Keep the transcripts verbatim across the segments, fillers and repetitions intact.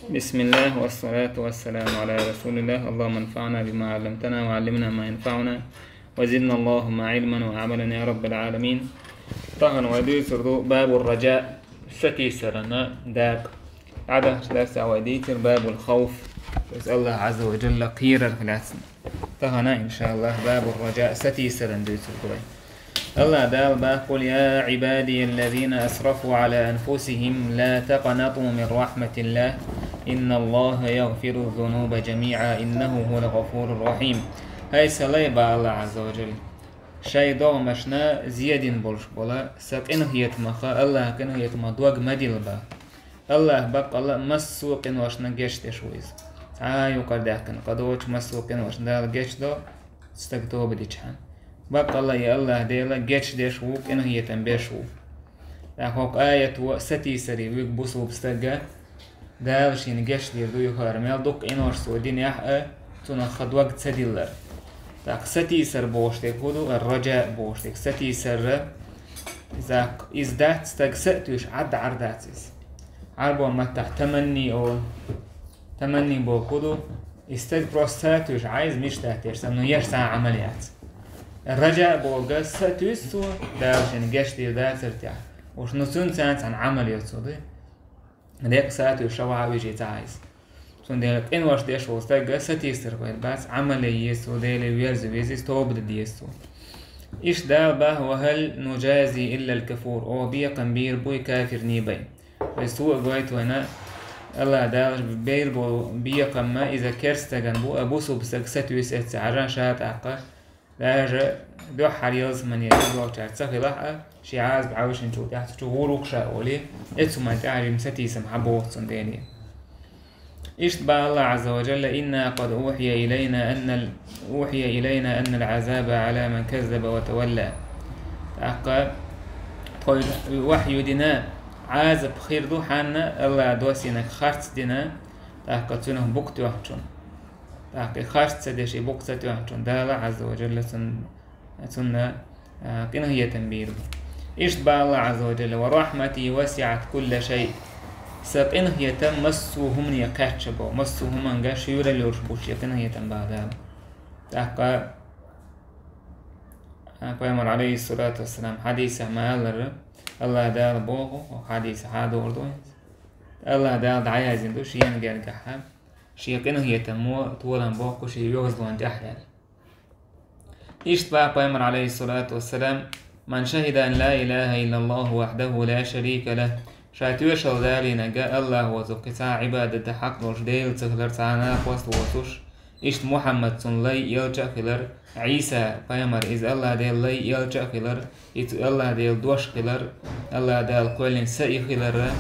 بسم الله والصلاة والسلام على رسول الله. اللهم انفعنا بما علمتنا وعلمنا ما ينفعنا وزدنا اللهم علما وعملا يا رب العالمين. Тахан вай дуьйцур ду باب الرجاء, сатийсаран дакъа. Ӏадатчу дарсехь вай дийцира باب الخوف, иза Аллах Ӏазза ва Джалла кхерарх лаьцна. Тахана, иншааллах, باب الرجاء, сатийсаран дуьйцур ду вай. Аллах Дала боху: قل يا عبادي الذين أسرفوا على أنفسهم لا تقنطوا من رحمة الله إن الله يغفر الذنوب جميعا إنه هو الغفور الرحيم. ХӀай сан лай, боху Аллах Ӏазза ва Джалла, шайн догӀмашна зе дина болуш болу сан къинхетамах, Аллахан къинхетамах дог ма дилла, боху. Аллах баккъалла а массо а къиношна гечдеш ву иза. Цхьа а юкъара даьккхина къа доцуш, массо а къиношна Дала гечдо, стаг тоба дичхьана. Баккъалла а и Аллах Дела гечдеш ву, къинхетам беш ву. ТӀаккха хӀокху аято сатийсаре вуьгу бусулба стага, Дала шена гечдийр ду юхара мел дукха къинош цо динехь а, цунах хан дог ца диллар. ТӀаккха сатийсар бохуш дерг хӀун ду, الرجاء бохуш дерг, сатийсар, иза, иза дац стаг са а туьйсуш, Ӏад Ӏар дац иза. Ӏарбойн маттахь таманни олу. Таманни боху хӀун ду? И стаг просто са а туьйсуш, Ӏа иза мича дац дерг сан, ну, еш цхьа а Ӏамал яц. Раджа а бохург, са а туьйсу цо, Дала шена гечдийр дацара тӀехь. Уьш, ну, цуьнца цхьаьна Ӏамал йо цо, ду? Декъа са а туьйсуш, ша вахьа вижий ца Ӏа иза. Цундела къинош деш волу стаг сатийсар пайда бац, Ӏамал ян еза цо, Деле верза веза иза, тоба дан деза цо. Иштта Дала боху: وهل نجازي إلا الكفور, оха бекхам бийр буй кафирний бен. Иза цо а гойту вайна, Аллах Дала бийр болу бекхам ма иза керста стагана бу, а бусулба стаг сатуьйсу эццехь, Ӏажа ша тӀаккха, даже дуьххьара ялсамане догӀучаьрца ца хилахь а, шен Ӏазап Ӏовшинчул тӀаьхьа цу чу гӀур ву-кх ша олий, эцу хӀуманна тӀехь жима сатийсам хьан боху цунна Деле. Иштта боху Аллах Ӏазза ва Джалла: إنا قد أوحي إلينا أن ال-، أوحي إلينا أن العذاب على من كذب وتولى. ТӀаккха тхойна вахьйу дина, Ӏазап хир ду хьанна, Аллах досийнарг харц дина, тӀаккха цуьнах букъ тоьхначунна. ТӀаккха и харц ца деш, и букъ ца тоьхначунна Дала Ӏазза ва Джалла цунна, цунна, а, къинхетам бийр бу. Иштта боху Аллах Ӏазза ва Джалла: ورحمتي وسعت كل شيء. Сан къинхетам массо а хӀумане кхаьчна боху, массо а хӀуманга шуьйралла йолуш бу шен къинхетам, боху Дала. ТӀаккха, а, пайхамар, Ӏалайхиссалату вассалам, хьадисехь ма-аллара, Аллах Дала боху, хьадисехь а догӀур ду иза, Аллах Дала дӀаяздина ду шена гергахь шен къинхетамо толам боккхуш шен йозалонна тӀехь аьлла. Иштта боху пайхамар, Ӏалайхиссалату вассалам: من شهد أن لا إله إلا الله وحده لا شريك له. Ша тоьшалла далийнарг Аллах воцург кхин цхьа а Ӏибадат дан хьакъ долуш Дела ца хилар, цхьа а накъост воцуш, иштта Мухьаммад цунна лай а, элча а хилар, Ӏийса пайхамар иза Аллах Делан лай а, элча а хилар, иза Аллах Делан дош хилар, Аллах Дала кхоьллина са и хилар,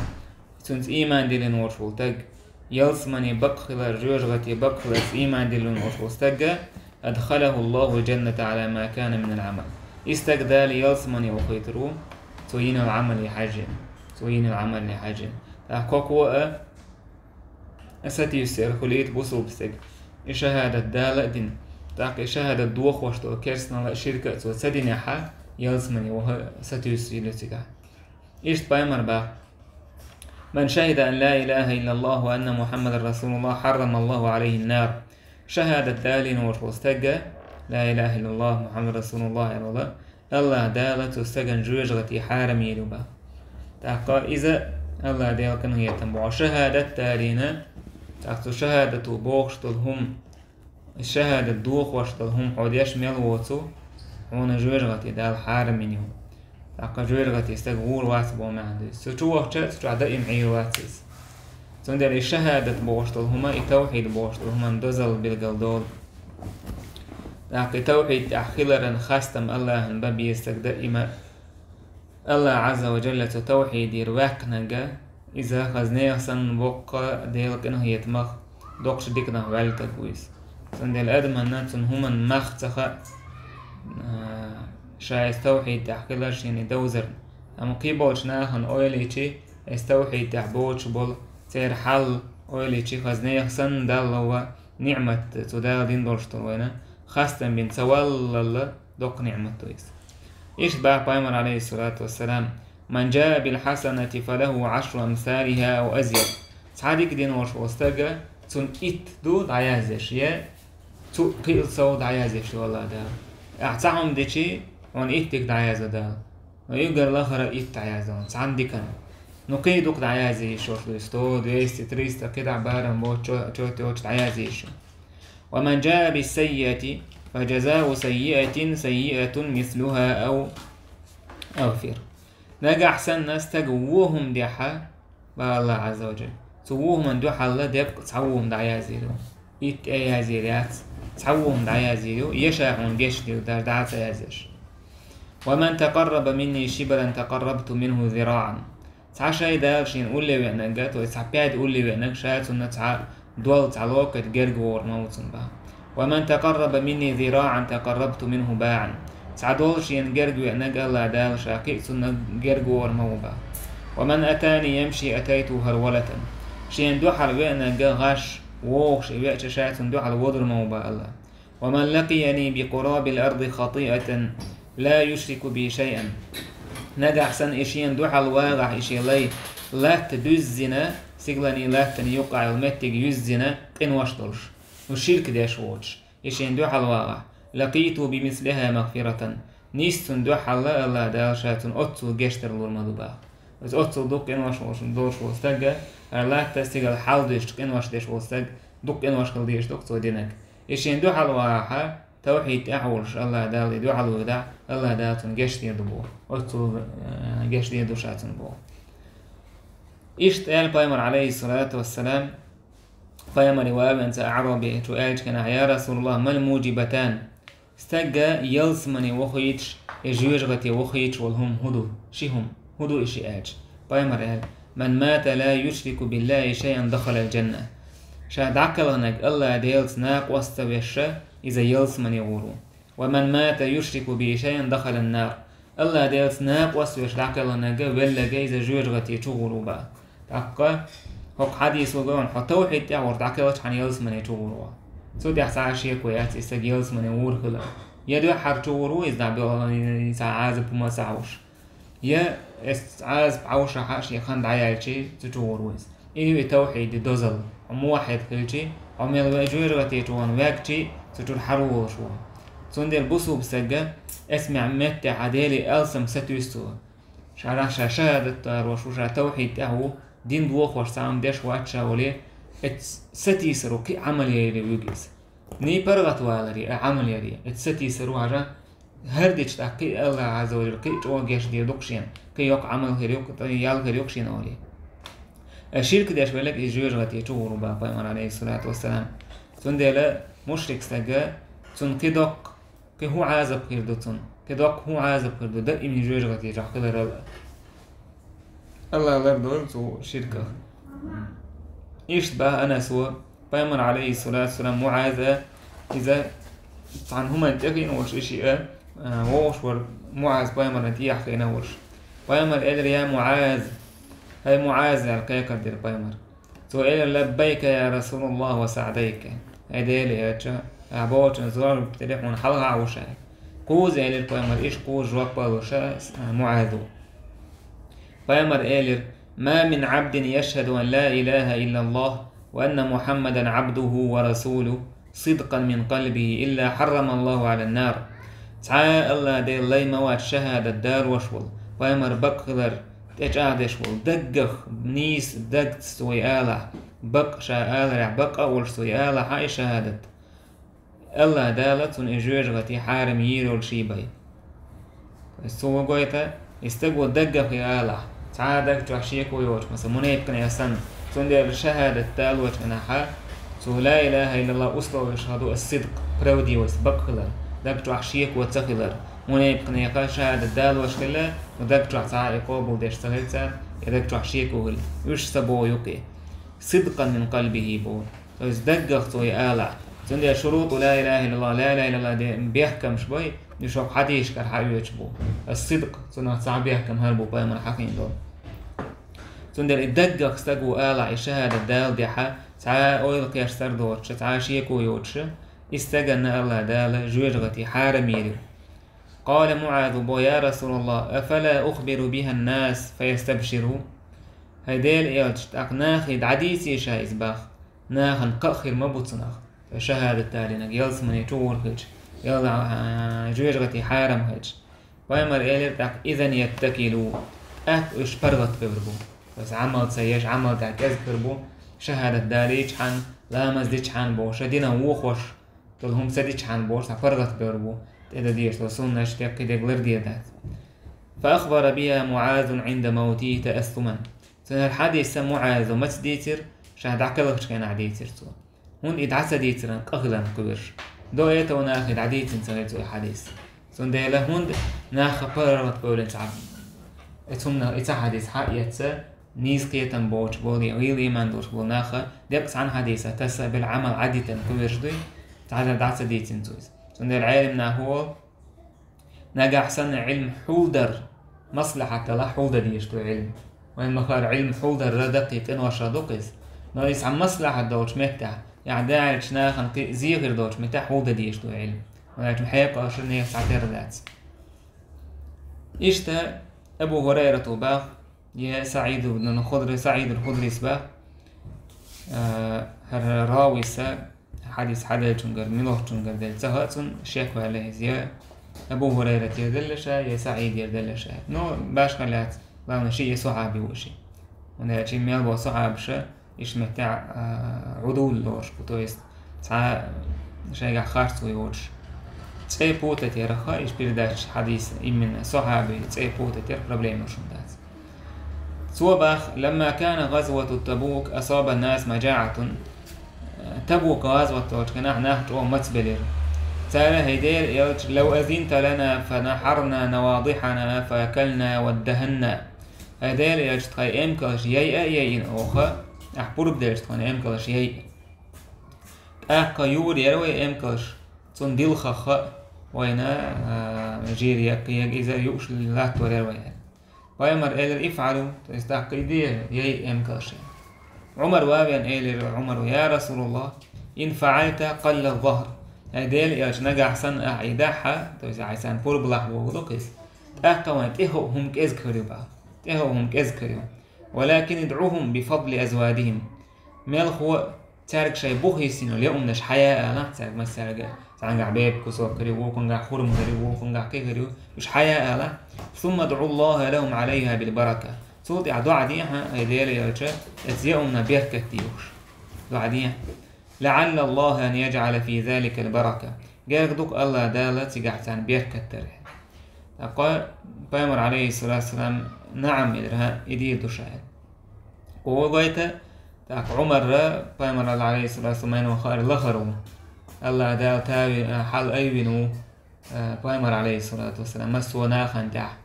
цуьнца ийман диллина волуш волу стаг, ялсамане бакъ хилар, жоьжахате бакъ хиларца ийман диллина волуш волу стаг, أدخله الله الجنة على ما كان من العمل. И стаг Дала ялсамане вохуьйтур ву, цо йина йолу Ӏамале хьаьжжина, цо йина йолу Ӏамале хьаьжжина. ТӀаккха кхо а, а, сатуьйсуш хуьлийта бусулба стаг. И шахӀадат Дала а дина. ТӀаккха и шахӀадат дохош долу керстаналла а, ширка а цо ца динехь, ялсамане ваха сатуьйсуш йилла цигахь. Иштта пайхамар боху: من شهد أن لا إله إلا الله وأن محمدا رسول الله حرم الله عليه النار. ШахӀадат далийна волуш волу стаг, لا إله إلا الله محمد رسول الله аьлла волу, Аллах Дала цу стагана жоьжахати хьарам йийр ю боху. ТӀаккха иза Аллах Делан къинхетам боху. ШахӀадат далийна, тӀаккха цу шахӀадато бохуш долу хӀума, шахӀадат дохош долу хӀума хьо деш мел воцу, хьуна жоьжахати Дала хьарам йина ю. ТӀаккха жоьжахати стаг гӀур вац боху маьӀна ду иза. Цу чу вахча, цу чохь даим Ӏийр вац иза. Цундела и шахӀадат бохуш долу хӀума, и тавхьид бохуш долу хӀуманна дозалла билгал долу. ТӀаккха и тавхьид тӀехь хиларан хастам Аллахьан бан беза стаг даима. Аллах Ӏазза ва Джалла цу тавхьидера ваьккхинарг, иза хаза нехан санна воккха Делан къинхетамах, доккхачу диканах ваьлла стаг ву иза. Цундела адаманна цунна хӀуманна мах ца хаьа, а, ша иза тавхьид тӀехь хилар шена и довзарна. Амма кхиболчу нахана ойла йичи, иза тавхьид тӀехь боцуш болу, церан хьал ойла йичи, хаза нехан санна Далла ва ниъмат цу Дала дина долуш долу вайна, хастам бина ца валлалла, доккха ниъмат ду иза. Иштта боху пайхамар, Ӏалайхиссалату вассалам: من جاء بالحسنة فله عشر أمثالها أو أزيد. Цхьа дика дина волуш волу стага, цунна итт ду дӀаяздеш, я цу кхин а сов дӀаяздеш ду АллахӀ Дала. Ахьа цхьа хӀума дичи, хьуна итт дика дӀаязду Дала. Но уггар лахара итт дӀаязду хьуна, цхьана дикана. Ну, кхин а дукха дӀаязде йиш йолуш ду, сто, двести, триста, кхидӀа барам боцу, чо-, чот йоцуш дӀаязде йиш ю. «ومن جاء بالسيئة فجزاء سيئة سيئة مثلها أو أغفر». Нагахь санна стага вон хӀума дехьа, бах АллахӀ Ӏазза ва Джалла, цу вон хӀуманна дуьхьал деккъа цхьа вон хӀума дӀаязйийр ю. Итт тӀе язйийр яц, цхьа вон хӀума дӀаязйийр ю, я ша хьуна гечдийр ду, даже дӀа а ца язъеш. «ومن تقرب مني شبرا تقربت منه ذراعا». Цхьа шайн Дала шена улле веанарг, то есть цхьа пӀаьди улле веанарг, ша цунна цхьа дол, цхьа локоть герга вогӀур ма ву цунна, бах. «ومن تقرب مني ذراعا تقربت منه باعا». Цхьа дол шена герга веанарг АллахӀ Дала, ша кхин а цунна герга вогӀур ма ву, бах. «ومن أتاني يمشي أتيته هرولة». Шена дуьхьал веанарг гӀаш, вогӀуш и веача, ша цунна дуьхьал водур ма ву, бах АллахӀ. «ومن لقيني بقراب الأرض خطيئة لا يشرك بي شيئا». Нагахь санна и шена дуьхьал вагӀахь, и шен лай латта дуьззина, сигаланний латтанний юккъехь йолу меттиг юьззина, къинош долуш, ну, ширк деш воцуш, и шена дуьхьал вагӀахь, «لقيته بمثلها مغفرة». Нийса цунна дуьхьал АллахӀ Дала ша цунна оццул гечдар лур ма ду, бах. Иза оццул дукха къинош волуш, долуш волу стаг, хӀара латта а, сигала хьал дуьзча къинош деш волу стаг, дукха къинош хила дезаш ду-кх цо динарг. И шена дуьхьал вагӀахь, тавхьид тӀехь а волуш, АллахӀ Дала и дуьхьал вуьйхьа, АллахӀ Дала цунна гечдийр ду боху. Оццул, э, гечдийр ду ша цунна боху. Иштта аьлла пайхамар, Ӏалайхиссалату вассалам, пайхамаре ван веанчу аӀраби чу аьллачу хенахь: «يا رسول الله، ما الموجبتان؟» Стаг ялсамане вохуьйтуш, я жоьжахате вохуьйтуш волу хӀума хӀун ду? Ши хӀума. ХӀун ду и ши аьлча? Пайхамар аьлла: «من مات لا يشرك بالله شيئا دخل الجنة». Ша дӀакхелхинарг АллахӀ Делаца накъост ца веш, иза ялсамане гӀур ву. «ومن مات يشرك به شيئا دخل النار». АллахӀ Делаца накъост веш дӀакхелхинарг, велларг, иза жоьжахати чу гӀур ву, бах. ТӀаккха хӀокху хьадисо гой хьуна, хьо тавхьид тӀехь волуш дӀакхелхича, хьан ялсамане чу гӀур ву. Цу тӀехь цхьа а шеко яц, и стаг ялсамане гӀур хилар. Я дуьххьара чу гӀур ву иза, дӀа бо-, цхьа Ӏазап хӀума ца хьовш. Я эс Ӏазап хьовшахь а шен хан дӀаяьлча, цу чу гӀур ву иза. И ю и тавхьиди дозалла. Хьо муваххьид хилчи, хьо мел ве-, жоьжахати чу ван ваьгчи, цу чуьра хьарволуш ву. Цундела бусулба стаг эсмехь меттехь Деле алсам сатуьйсу цо. Ша, ша шахӀадат далош ву, ша тавхьид тӀехь ву, дин дохош цхьа хӀума деш вац ша вале, эцу сатийсаро кхин а Ӏамал яре вуьгу иза. Ни паргӀат валаре, а Ӏамал яре, эцу сатийсаро хьажа, хӀара дича тӀаккха кхин а АллахӀ Ӏазза ва Джалла кхин а чӀогӀа гечдийр ду-кх шена, кхин а йоккха Ӏамал хир ю-кх, ял хир ю-кх шена вале. А ширк деш велларг иза жоьжахати чу гӀур ву, бах пайхамар, Ӏалайхиссалату вассалам. Цундела мушрик стаг, цунна кхин доккха, кхин хӀун Ӏазап хир ду цунна? Кхин доккха хӀун Ӏазап хир ду? Даиман жоьжахати чохь хиларал. АллахӀ лардойла цу ширках. Иштта бах Анаса, пайхамар, Ӏалайхиссалату вассалам, МуӀаза, иза цхьана хӀуманна тӀехиъна волуш, и шиъ а, вогӀуш вара МуӀаз пайхамарна тӀехьа хиъна волуш. Пайхамар элира: «Я МуӀаз! ХӀай МуӀаз!» аьлла кхайкхар дира пайхамар. Цо элира: «Лаббайка, я Расулаллах, ва саӀдайка». Ай Делан элча, ахь бохучун зорба тӀера хьуна хьалха а ву ша. Кхузза элира пайхамар, иштта кхузза жоп а луш, МуӀаза. Пайхамар элира: «Ма мин Ӏабдин яшхаду ан ла илаха иллаллах ва анна Мухаммадан Ӏабдуху ва расулуху, сидкъан мин къалбихи, илла хьаррамаллаху Ӏалан нар». Цхьа а АллахӀ Делан лай ма вац шахӀадат далош волу, пайхамар бакъ хилар тӀечӀагӀдеш волу, даггах, нийса дагца цо и алахь, бакъ ша аларехь, бакъ а волуш цо и алахь а и шахӀадат, АллахӀ Дала цунна и жоьжахати хьарам йийр йолуш бай. Цо гойту, и стаго даггах и алахь, цхьа а даг чохь шеко йоцуш, масала, мунепикъ нехан санна, цундела шахӀадат далочу хенахь, цо ла илаха иллаллах условеш хила ду, ас-сидкъ, правдивость, бакъ хилар, даг чохь шеко ца хилар. Мунепикъ нехан шахӀадат далош хилла, но даг чохь цхьа а и къобалдеш ца хилла цара, я даг чохь шеко хилла. Уьш ца боху юкъе. Сидкъан мин къалбихи боху. То есть даггах цо и алахь. Цундела шуруту ла илаха иллаллах, ла илаха иллаллах де бехкамаш бай, уьш хӀокху хьадисашкара хьаоьцуш бу. Ас-сидкъ, цунах цхьа бехкам хӀара бу пайхамар хьахийна долу. Цундела и даггах стаго алахь, и шахӀадат даладехьа, цхьа а ойла кхерстар доцуша, цхьа а шеко йоцуша, и стаганна АллахӀ Дала жоьжахати хьарам йийр ю. Къала МуӀазу бо: «Я Расулаллах, афала ухбиру бихан нас фаястабширу?» ХӀай Делан элча, тӀаккха нахе дӀадийций ша иза бах, нахана кхаъ хир ма бу цунах. Шахадат далийнарг ялсмане чугӀур хилча, ял, а, жоьжахате хьарам хилча. Пайхамара элира тӀаккха: «Изан яттакилу». ТӀаккха уьш паргӀатбевр бу. То есть Ӏамал ца еш, Ӏамал тӀехь кӀезгхир бу, шахадат далийча хьан, ламаз дича хьан бохуш, динан вохош, долу хӀума ца дича хьан бохуш, цхьа паргӀатбевр бу, тӀедан дезаш долу суннаш тӀе кхидерг ларде дац. فأخبر بها معاذ عند موته تأثما. Цундела хьадис МуӀаза маца дийцира, ша дӀакхелхачу хенахь дийцира цо. ХӀунда и дӀа ца дийцаран къа хиларна кхоьруш. До этого нахе дӀадийцина ца хилла цо и хьадис. Цундела хӀунда наха паргӀатбевлла цхьа, и цунна, и ца хьадис хьаэца, нийса кхетам боцуш болу, я гӀийла ийман долуш болу наха, деккъа цхьана хьадиса таса, бел Ӏамал Ӏадитан кхоьруш дуй, цхьа дӀа ца дийцина цо иза. Цундела Ӏелам наха олу, нагахь санна Ӏилма хьулдар, маслахьат далахь хьулда дезаш ду Ӏилма. Вайн махара Ӏилма хьулдар даккхий къиношах ду-кх иза. Но иза цхьа маслахьат долчу меттехь, яхь даьллачу нахана кхин а зехир долчу меттехь хьулда дезаш ду Ӏилма. Вайн хьекъалша нехан цхьатерра дац. Иштта Абу ХӀурайрата бах, я СаӀид ибн Худри, СаӀид ал-Худрис бах, а, хӀара рависа, хьадис хьаделлачуьнгара, муьлххачуьнгара делла ца хаьа цунна, шек ваьлла иза, я Абу ХӀурайратера делла ша, я СаӀидера делла ша. Ну, башхалла яц, главное, ши я сахьаби ву ши. ХӀунда аьлча мел бо сахьабаша, иш меттехь, а, Ӏудул лоруш бу, то есть цхьа шайгахь харц ву йоцуш. ЦӀе путать ярах, иш передача хьадис, именно сахьаби цӀе путать яр проблема шун дац. Цо бах: «لما كان غزوة تبوك أصاب الناس مجاعة». Табук гӀазот долчу хенахь нах чӀогӀа мацбелира. Цара: «ХӀай Делан элча, لو أذنت لنا فنحرنا نواضحنا فأكلنا وادهنا». ХӀай Делан элча, тхайн эмкалш яйа а яйина оха, ахь пурба делча тхайн эмкалш яйа. ТӀаккха юур яра вай эмкалш, цунна дилхаха а вайна, а, жир яккха, иза юуш латтор яра вай. Пайхамар элира: «افعلوا», то есть тӀаккха и де, яйа эмкалш. Ӏумар вавен элира Ӏумара: «يا رسول الله، إن فعلت قل الظهر». ХӀай Делан элча, нагахь санна ахь и дахьа, то есть ахь царна пурба лахь боху ду-кх иза. ТӀаккха вайн тӀехула хӀума кӀезиг хир ю бах. ТӀехула хӀума кӀезиг хир ю. «ولكن ادعهم بفضل أزوادهم». Мелхо а цаьрга шайн бух йисина йолу яа хӀуманаш хьая алахь, цаьрга массаьрга, цхьаьнгахь бепиг кусок хир ю, вукхуьнгахь хурма хир ю, вукхуьнгахь кхин хир ю, уьш хьая алахь. «ثم ادعوا الله لهم عليها بالبركة». Цул тӀаьхьа доӀа дехьа, хӀай Делан элча, оцу яа хӀуманна беркат дехуш. ДоӀа дехьа. «لعل الله أن يجعل في ذلك البركة». Герга ду-кх АллахӀ Дала цигахь царна беркат дара. ТӀаккха Пайхамар, Ӏалайхиссалату вассалам, наӀам элира, хӀаъ, и дийр ду ша аьлла. Кхо гайта, тӀаккха Ӏумарра, Пайхамар, Ӏалайхиссалату вассалам, майно хаар лахара ву. АллахӀ Дала тави-, а, хьал айвина ву, а, Пайхамар, Ӏалайхиссалату вассалам, массо а нахана тӀехь.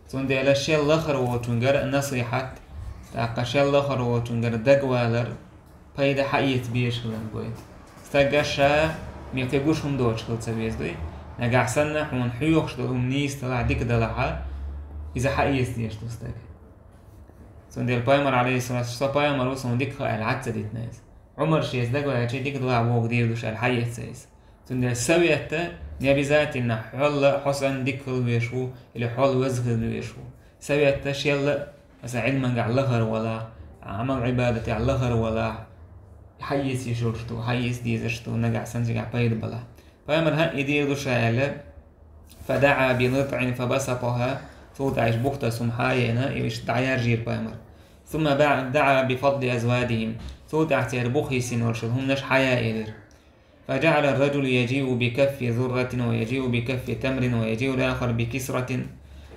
Цундела шел лахара волчуьнгара насихьат, тӀаккха шел лахара волчуьнгара дагавалар, пайда хьаэца безаш хилар гой. Стага ша мекхи гуш хӀума доцуш хила ца веза дуй. Нагахь санна хьуна хьоьхуш долу хӀума нийса далахь, дика далахьа, иза хьаэца дезаш ду стага. Цундела Пайхамар, Ӏалайхиссалату вассалам, со пайхамар ву, суна дика хаьа аьлла, хьаца дитина иза. Ӏумар шеца дагаваьлча, дика далахь вогу дийр ду ша аьлла, хьаэца иза. Цундела советта не обязательно хьол а, хьо санна дика хила везаш ву, или хьол веза хила везаш ву. Советта шелла а, аса Ӏилмангахь лахара валахь, Ӏамал-Ӏибадатехь лахара валахь, хьаэца йиш йолуш ду, хьаэца дезаш ду, нагахь санна цигахь пайда балахь. Пайхамар хӀаъ, и дийр ду ша аьлла, «فدعا بنطع فبسطها», цул тӀаьхьа иштта бух тасна хӀума хьаяйна, и иштта дӀаяьржийра Пайхамар. «ثم دعا بفضل أزوادهم», цул тӀаьхьа церан бух йисина йолуш йолу хӀуманаш хьая элира. «فجعل الرجل يجيء بكف ذرة ويجيء بكف تمر ويجيء الآخر بكسرة».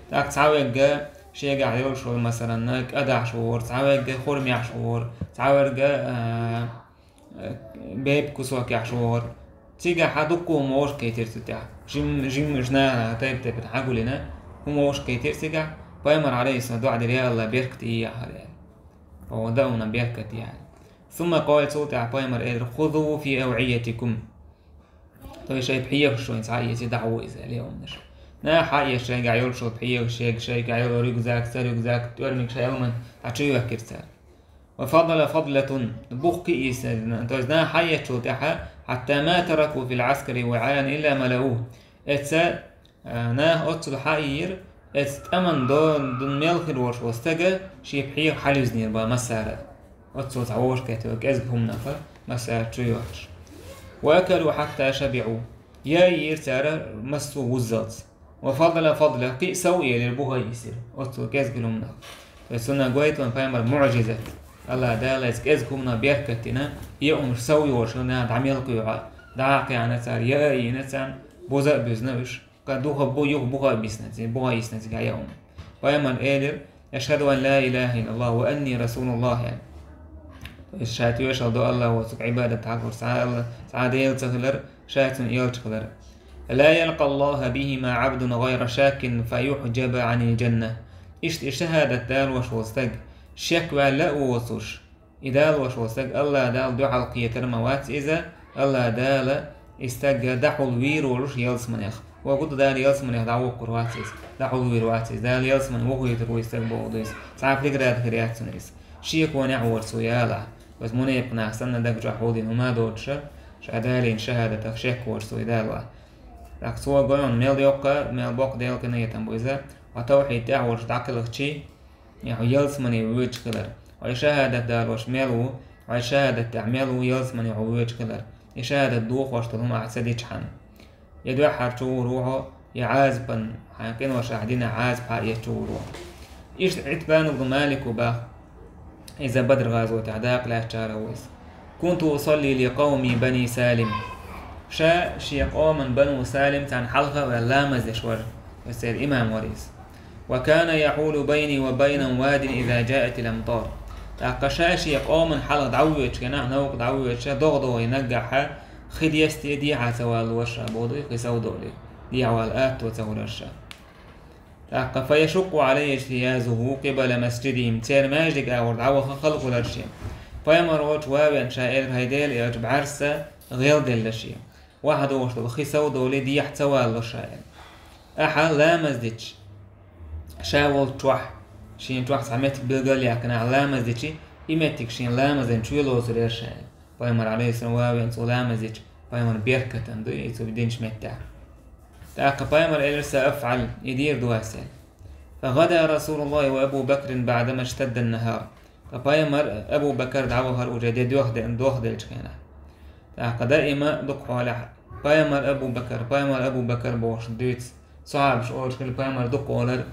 ТӀаккха цхьаверг шегахь йолуш волу, масалан, кӀадахьаш вогӀура, цхьаверг хурмехьаш вогӀура, цхьаверг, а, бепиг кусокехьаш вогӀура. Цигахь дуккха хӀума вовшахкхийтира цу тӀехь. Жим-, жим-, жимма нахана тайп-тайпана хьагулйина, хӀума вовшахкхийтира цигахь. Пайхамар, Ӏалайхиссалам, доӀа дира: «Я АллахӀ, беркате йехьара», аьлла. О, дан хӀума беркате йехьара. «ثم قال», цул тӀаьхьа Пайхамар элира: «خذوا في أوعيتكم». То есть шайн пхьегаш шайн цхьа а эций, дӀахьо иза, аьлла, хӀуманаш. Наха хьаэцча шайгахь йолуш йолу пхьегаш, шайга, шайгахь йолу рюкзак, цӀе рюкзак, тӀоьрмиг шайн хӀуманна, дӀачуевккхира цара. «وفضل فضلة», бух кхиийсина, то есть наха хьаэцчул тӀаьхьа, «حتى ما تركوا في العسكر وعاء إلا ملؤوه». Эца, а, наха оццул хьаийра, Эцу тӀаман до-, дун мел хир волуш волу стага шен пхьегӀа хьалюьзнера бан массара а. Оццо цхьа вовшахкхетта кӀезиг хӀуманах массара чу йоьттуш. «وأكلوا حتى شبعوا». Яа йира цара массо а вуззалц. «وفضل فضل», кхин а сов а елира, буха а йисира. Оццо кӀезиг хӀуманах. То есть цунна гойту вайн пайхамар муӀжизат. Аллах Дала иза кӀезиг хӀуманах беркат дина, яа хӀуманаш сов йолуш, наха дӀа мел кхуьйхьа, дӀа а кхиъна цара, яа а йина царна, буза а буьзна уьш. Кхин духа бу-, юха буха а бисна ци-, буха а йисна цигахь яа хӀума. Пайхамар элира: «أشهد أن لا إله إلا الله وأني رسول الله», аьлла. То есть ша тоьшалла до Аллах воцург Ӏибадат хьакхур цхьа а Алла, цхьа а Дела ца хилар, ша цуьнан элча хилар. «لا يلقى الله بهما عبد غير شاك فيحجب عن الجنة». Иштта и шахӀадат далош волу стаг, шек ваьлла а воцуш, и далош волу стаг Аллах Далла дуьхьал кхетар ма вац иза, Аллах Дала и стаг дӀахьулвийр волуш ялсаманех. Вогу ду Дала ялсаманех дӀавоккхур вац иза, дӀахьулвийр вац иза. Дала ялсамане вохуьйтур ву и стаг боху ду иза. Цхьа а преграда хир яц цунна иза. Шеконехь а вара цо ялахь. База мунепакъ нах санна даг чохь хьулдина хӀума а доцуша, ша далийна шахӀадатах шек вара цо и далахь. ТӀаккха цо гойхьуна мел йоккха, мел боккха Делан къинхетам бу иза, хьо тавхьид тӀехь волуш дӀакхелхчий, я хьо ялсамане воьдуш хилар. Хьо и шахӀадат далош мел ву, хьо и шахӀадат тӀехь мел ву ялсамане хьо воьдуш хилар. И шахӀадат дохош долу хӀума ахь ца дичхьана. Я дуьххьара чу вур ву хьо, я Ӏазапан, хьайн къиношахь дина Ӏазап хьаэца чу вур ву хьо. Иштта Ӏитбан ибн Малик ву баха. Иза Бадр гӀазотехь дакъа лаьцначарах ву иза. «كنت أصلي لقومي بني سالم». Ша шен къоман Бану Салим царна хьалха а ваьлла ламаз деш вара. Церан имам вара иза. «وكان يحول بيني وبينهم واد إذا جاءت الأمطار». ТӀаккха ша шен къоман хьалха дӀавоьдуш, генахь новкъа дӀавоьдуш, догӀа-догӀий наггахь хи дестий дехьа ца валалуш ша, боху ду, хи сов долий, дехьа вала атто ца хуьлуш ша. ТӀаккха «فيشق علي اجتيازه قبل مسجدهم», церан маьждиг агӀор дӀаваха хала хуьлура шен. Пайхамар волчу ван веана ша элира: «ХӀай Делан элча, бӀаьрса гӀелделла шен». Ваха догӀуш долу хи сов долий дехьа ца валалуш ша элира. Ахьа ламаз дича, ша волчу чохь, шен чохь цхьа меттиг билгал а яьккхина, ахьа ламаз дичи, и меттиг шен ламазан чу лоцур яра ша элира. Пайхамар, алейхиссалам, ван веана цо ламаз дича, пайхамар беркатан ду и цо динчу меттехь. ТӀаккха пайхамар элира: «سأفعل», и дийр ду ас элира. «فغدا رسول الله وأبو بكر بعدما اشتد النهار». Ткъа пайхамар, Абу Бакар дӀавахара уже де доьхде-, дохделчу хенахь. ТӀаккха даима дукха хьолехь: «Пайхамар, Абу Бакар, пайхамар, Абу Бакар», бохуш дуьйцу. Сахьабаш олуш хилла, пайхамар дукха олар: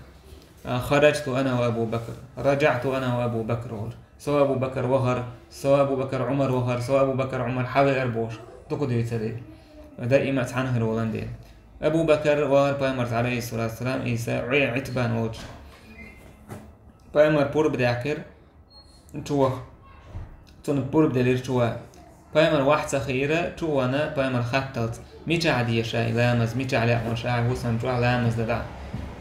«خرجت أنا وأبو بكر، رجعت أنا وأبو بكر», олуш. Со Абу Бакар вахар, со Абу Бакар Ӏумар вахар, со Абу Бакар Ӏумар хьавеар бохуш, дукха дуьйцура. Даима цхьаьна хир волан дела. Абу Бакар вахар пайхамарца, алейхиссалату вассалам, иза Ӏи-, Ӏитбан волчу. Пайхамар пурба даьккхира чу ваха. Цунна пурба делира чу ван. Пайхамар ваха ца хиира, чу а вана, пайхамар хатталц: «Мичахь де ша и ламаз, мичахь лаьа хьуна ша хӀусам чохь ламаз дан дӀа?»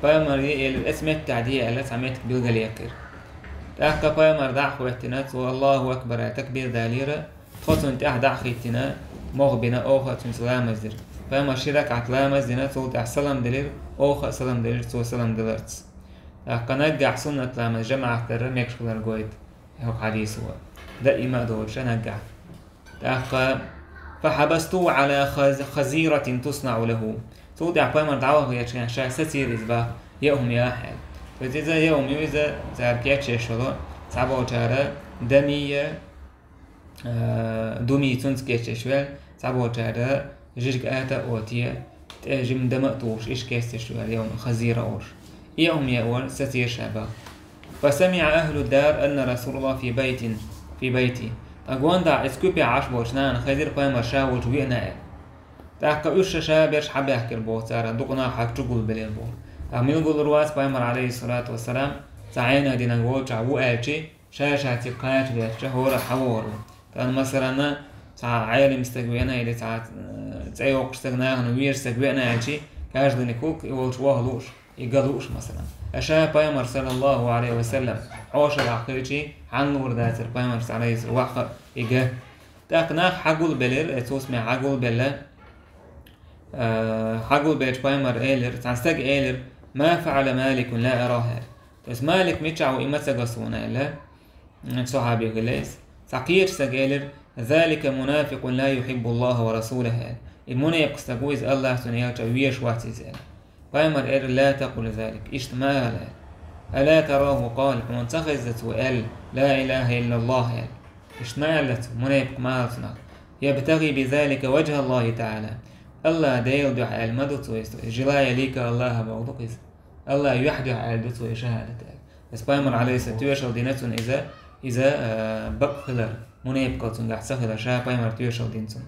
Пайхамар е элира: «Эца меттехь де», аьлла, цхьа меттиг билгалъяьккхира. ТӀаккха пайхамар дӀа а хӀоьттина, цо «Аллаху акбар» аьлла, такбир далийра, тхо цунна тӀаьхьа дӀа а хӀиттина, мох а бина, оха а цуьнца ламаз дира. Пайхамар ши ракаӀат ламаз дина, цул тӀаьхьа салам делира, оха а салам делира, цо салам деларца. ТӀаккха наггахь суннат ламаз жамаӀат дарра мегаш хилар гойту. ХӀокху хьадисо. Даима а доцуша наггахь. ТӀаккха: «فحبسته على خز-، خزيرة تصنع له». Цул тӀаьхьа пайхамар дӀавахара ша сацийра иза баха, яа хӀума яхьа аьлла. То есть иза яа хӀума ю, иза цара кечъеш йолу, цхьаболчара дамийя, а, думий цунца кечъеш ваьлла, цхьаболчара жижиг ата а оте, тӀе жима дама а тухуш, иштта кечъеш ваьлла, яа хӀума хазира олуш. И яа хӀума яа вара сацийра ша баха. «فسمع أهل الدار أن رسول الله في بيت، في بيتي». Ткъа гондахь иза куьпехь Ӏаш болчу нахана хезира пайхамар ша волчу веана аьлла. ТӀаккха уьш ша-ша берш хьабаьхкира боху цара, дукха нах хьа чу гулбелира боху. Ткъа мила гулур вац пайхамар, алейхиссалату вассалам, цхьа Ӏена динан волчохь ву аьлчи, ша-ша цига кхача гӀертача хӀора хьавогӀур ву. Тан, масалан, цхьа Ӏелим стаг веана или цхьа, э, цӀе йоккхуш стаг, нахана везаш стаг веана аьлчи, каждый никук и волчу ваха лууш. И ган лууш, масалан. Аша пайхамар, саллаллаху алейхи ва саллям, хьошалгӀахь хилчий, хьанна луур дацара пайхамарца, алейхи ва саллям, ваха и ган. ТӀаккха нах хьагулбелира, э, цусме хьагулбелла, э, хьагулбелча пайхамар элира, цхьана стага элира: «ما فعل مالك لا أراه», аьлла. То есть Малик мичахь ву, и ма ца го суна, аьлла. Сахьаби хилла иза. Цхьа кхечу стага элира: «ذلك منافق لا يحب الله ورسوله», аьлла. И мунепакъ стаг ву иза, Аллах цуьнан элча везаш вац иза, аьлла. Пайхамар эр: «لا تقل ذلك», иштта ма ала. «ألا تراه قال», хьуна ца хеза цо аьлла: «لا إله إلا الله», аьлла. Иштта ма аьлла цо, мунепикъ ма ала цунах. «يبتغي بذلك وجه الله تعالى». Аллах Дела дуьхьа аьлла ма ду цо иза, желая лика Аллаха боху ду иза. Аллах юьхь дуьхьа аьлла ду цо и шахадат аьлла. Иза пайхамар, алейхиссалам, тоьшалла дина цунна иза, иза, а, бакъ хилар, мунепикъал цунгахь ца хилар, ша пайхамар тоьшалла дина цунна.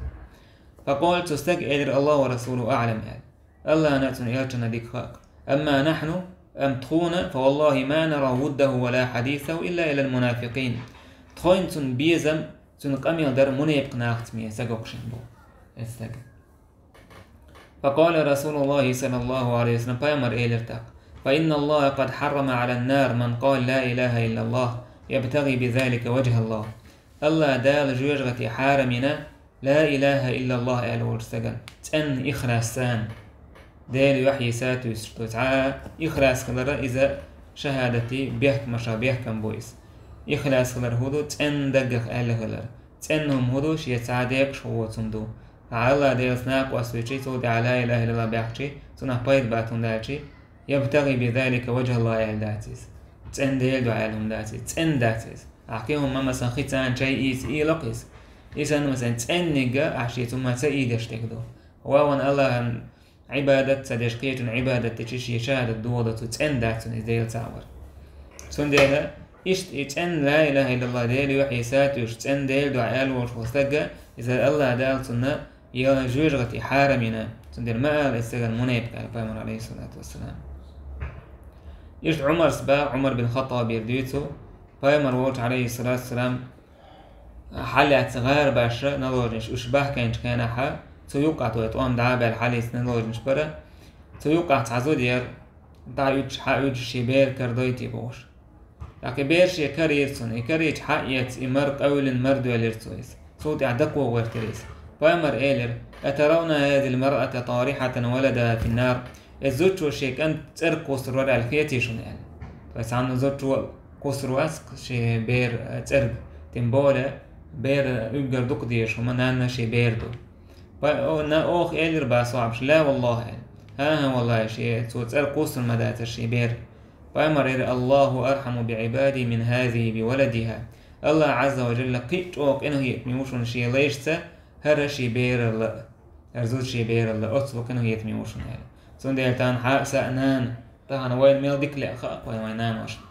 «فقال», цу стага элира: «الله ورسوله أعلم», аьлла. Аллахна а цуьнан элчанна дика хаьа. «أما نحن», амма тхуна, «فوالله ما نرى وده ولا حديثه إلا إلى المنافقين». Тхойна цуьнан безам, цуьнан къамел дар мунепикъ нахаца ме са гокшин бу. Эцтага. «فقال رسول الله صلى الله عليه وسلم», пайхамар элира тӀаккха: «فإن الله قد حرم على النار من قال لا إله إلا الله يبتغي بذلك وجه الله». Аллах Дала жоьжахате хьарам йина «لا إله إلا الله» аьлла волчу стагана, цӀенна ихлас санна. Делан юьхье сатуьйсуш ду. Цхьа а ихлас хилар иза шахадатан бехкамашах бехкам бу иза. Ихлас хилар хӀун ду? ЦӀенна даггах аьлла хилар. ЦӀенна хӀума хӀун ду? Шен цхьа декъашхо воцу хӀума ду. Аллах Делаца накъост вичи, цул тӀаьхьа «لا إله إلا الله» баьхчи, цунах пайда бац хӀунда аьлчи, «يبتغي بذلك وجه الله» аьлла дац иза. ЦӀенна Делан дуьхьа аьлла хӀума дац иза. ЦӀенна дац иза. Ахь кхин хӀума, масалан, хи цӀанчай ийца ийла-кх иза. И санна, масалан, цӀенниг ахь шеца хӀума ца ийдеш дерг ду. Вовшийн Аллахьан Ӏибадат ца деш, кхечун Ӏибадат дечи шен шахадат дохадо цо, цӀенна дац цунна иза Дела цхьаъ вар. Цундела иштта и цӀенна «لا إله إلا الله», Делан юьхье сатуьйсуш, цӀенна Делан дуьхьа аьлла волуш волу стаг, иза Аллах Дала цунна Делан жоьжахате хьарам йина, цундела ма ала иза стагана мунепикъ аьлла пайхамар, алейхиссалату вассалам. Иштта Ӏумарс боху, Ӏумар бин Хаттабера дуьйцу, пайхамар волчу, алейхиссалату вассалам, хьалаьцна гӀарабаша, наложничаш, уьш бахкийначу хенахьа, цу юккъехь, тӀом дӀа а баьлла, хьалаьцна наложничаш бара, цу юккъехь цхьа зуда яра, дӀа уьдуш, хьа уьдуш шен бер карадойтий бохуш. ТӀаккха и бер шен карийра цунна, и карийча хьа а эцна, и мара къевлина мара доьллира цо иза. Цул тӀаьхьа дакхо гӀоьртира иза. Пайхамар элира: «أترون هذه المرأة طارحة ولدها في النار؟» Иза зудчо шен кӀант цӀерга кхуссур вара аьлла хетий шуна аьлла. Ткъа цхьана зудчо кхуссур вац шен бер, э, цӀерга. Тем более, бер, э, уггар дукха дезаш хӀума нанна шен бер ду. Па-, о, на, оха элира боху асхьабаша: «لا والله», аьлла. «ХӀан-хӀа, валлахӀи, шен цо цӀерга кхуссур ма дацара шен бер». Пайхамар элира: «الله أرحم بعباده من هذه بولدها». Аллах Ӏазза ва Джалла кхин а чӀогӀа къинхетаме ву шуна шен лайшца, хӀара шен бералла а, хӀара зуда шен бералла а, оццул къинхетаме ву шуна аьлла. Цундела тахана хьа а, са а нана, тахана вайна мел дика лаьа хаьа-кх вайн, вайн наношна.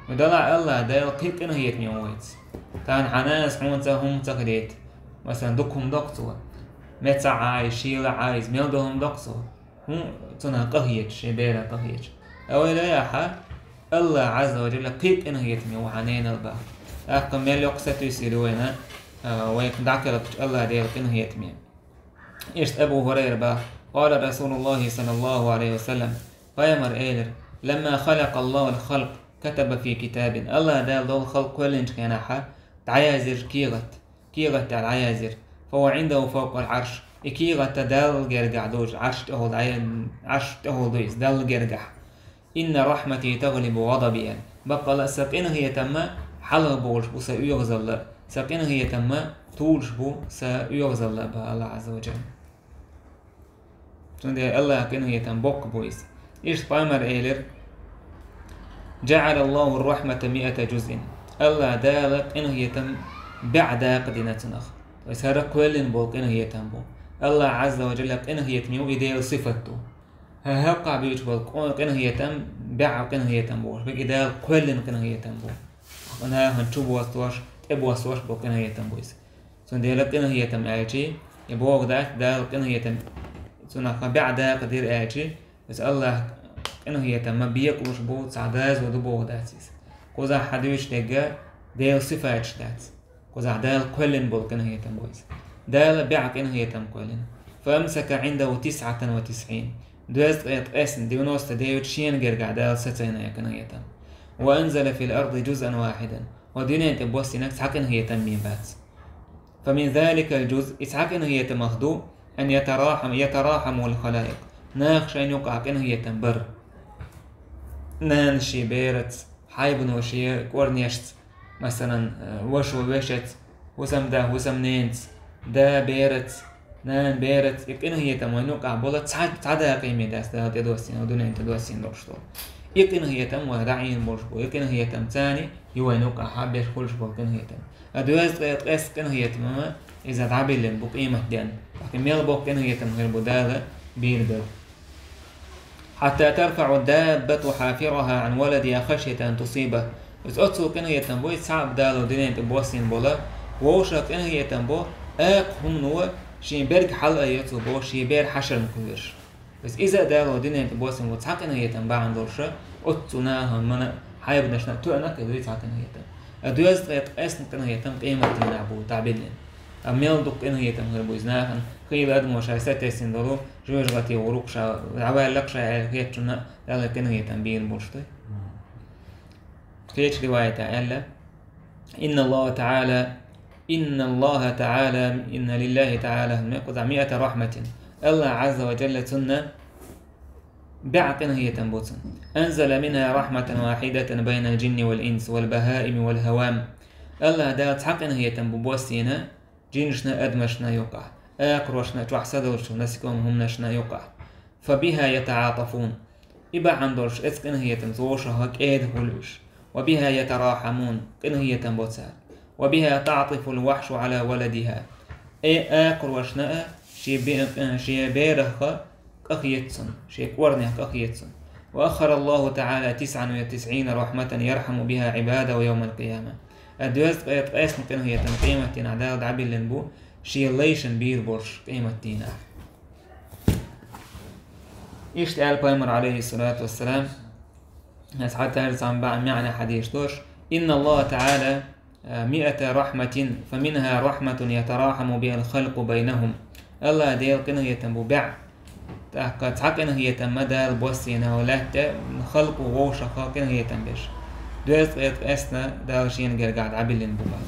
Ну, делахь Аллах Дала кхин а къинхетаме ву вайца. Тахана хьан нанас хьуна ца, хӀума ца хилийта. Масалан, дукха хӀума до-кх цо. Меца Ӏа, шийла Ӏа, иза мел долу хӀума до-кх цо. ХӀун цунах къахеташ, шен беран къахеташ? Ойла яхьа, Аллах Ӏазза ва Джалла кхин а къинхетаме ву хьан ненал боху. ТӀаккха мел йоккха сатуьйсуш ю вайна, а, вайх дӀакхелхича Аллах Дела къинхетаме. Иштта Абу ХӀурайра боху: «قال رسول الله صلى الله عليه وسلم», пайхамар элира: «لما خلق الله الخلق كتب في كتاب». Аллах Дала долу халкъ кхоьллинчу хенахьа дӀаязйира кехат. Кехат тӀехь дӀаязйира: «فهو عنده فوق العرش». И кехат Далла гергахь ду, Ӏарш тӀехула дӀа-, Ӏарш тӀехула ду иза, Далла гергахь. «إن رحمتي تغلب غضبي», аьлла. Баккъала сан къинхетам хьалха болуш бу сан оьгӀазалла, сан къинхетам тулуш бу сан оьгӀазалла, боху Аллах Ӏазза ва Джалла. Цундела Аллах къинхетам боккха бу иза. Иштта пайхамар элира: «جعل الله الرحمة مئة جزء». Аллах Дала къинхетам бӀе дакъа дина цунах. То есть хӀара кхоьллина болу къинхетам бу. Аллах Ӏазза ва Джалла къинхетаме ву, и Делан сифат ду. ХӀокхахь буьйцуш болу къо-, къинхетам бӀе къинхетам бу. И Дала кхоьллина къинхетам бу. Нахана чу боссош, тӀе боссош болу къинхетам бу иза. Цундела къинхетам аьлчи, и боху дац, Дала къинхетам цунах бӀе дакъа дира аьлчи, иза Аллах къинхетам ма бекъалуш бу, цхьа доза ду боху дац иза. Кхузахь хьан дуьйцуш дерг Делан сифаташ дац. Кхузахь Дала кхоьллина болу къинхетам бу иза. Дала бӀе къинхетам кхоьллина. «فأمسك عنده تسعة وتسعين». Доьзткъе ткъесна, девяносто девять, шена гергахь Дала сацийна и къинхетам. «وأنزل في الأرض جزءا واحدا». Ва дуьнен тӀе боссийнарг цхьа къинхетам бен бац. «فمن ذلك الجزء», и цхьа къинхетамах ду, «أن يتراحم، يتراحم الخلائق». Наха шайна юкъахь къинхетам бар. Нанас шен бераца, хьайбано шен кӀорнешца, масалан, э, вашо вешаца, хӀусамда хӀусамненаца, да бераца, нана, бераца и къинхетам вайна юкъахь болу цхьа, цхьа дакъа ма дац Дала тӀедоссийна, дуьнен тӀедоссийна долуш долу. И къинхетам вай дӀаийна болуш бу, и къинхетам царна ю вайна юкъахь беш хуьлуш болу къинхетам. Ткъа доьзткъе ткъеста къинхетам ма иза дӀабиллина бу къематдийнахь. ТӀаккха мел боккха къинхетам хир бу Дала бийр бара. حتى ترفع الدابة حافرها عن ولدها خشية أن تصيبه. Иза оццул къинхетам бу, иза цхьаъ Дала дуьнен тӀе боссийна болу, вовшах къинхетам бу, акха хӀумано шен берг хьала а йо цо бохуш, шен бер хьашарна кхоьруш. Иза, иза а Дала дуьнен тӀе боссийна бу, цхьа къинхетам бахьана долуш, оццу нахана, хьайбанашна а, тоьанах а ду цхьа къинхетам. Ткъа доьзткъе ткъеста къинхетам къематдийнахь бу дӀабиллина. Ткъа мел дукха къинхетам хир бу иза нахана, хийла адамо ша сатесна долу жоьжахате гӀур ву-кх ша, дӀаваьлла-кх ша аьлла хетачунна Дала къинхетам бийр болуш ду. Кхечу риваятехь аьлла: إن الله تعالى، إن الله تعالى، إن لله تعالى مئة رحمة. Аллах Азза ва Джалла, цунна бӀе къинхетам бу цунна. أنزل منها رحمة واحدة بين الجن والإنس والبهائم والهوام. Аллах Дала цхьа къинхетам бу боссийна жинашна а, адамашна а юкъахь, акхарошна а, чохь са долчу насекомых хӀуманашна а юкъахь. فبها يتعاطفون. И бахьана долуш, оцу къинхетамца вовшах кӀеда хуьлу уьш. وبها يتراحمون. Къинхетам бо цара. وبها تعطف الوحش على ولدها. Э, акхарошна а шен бе-, шен берах къахета цунна, шен кӀорнех къахета цунна. وأخر الله تعالى تسعا وتسعين رحمة يرحم بها عباده يوم القيامة. Ткъа доьзткъе ткъеста къинхетам къематдийнахь Дала дӀабиллина бу, шен лайшна бийр болуш къематдийнахь. Иштта аьлла пайхамар, алейхиссалату вассалам, аса хьатарца цхьа баьӀ-, маьӀна хьадийш дош: إن الله تعالى مئة رحمة، فمنها رحمة يتراحم بها الخلق بينهم. Аллах Делан къинхетам бу бӀе. ТӀаккха цхьа къинхетам ма Дала боссийна лаьтта халкъо вовшах къинхетам беш. Доьзткъе ткъеста Дала шена гергахь дӀабиллина бу бах.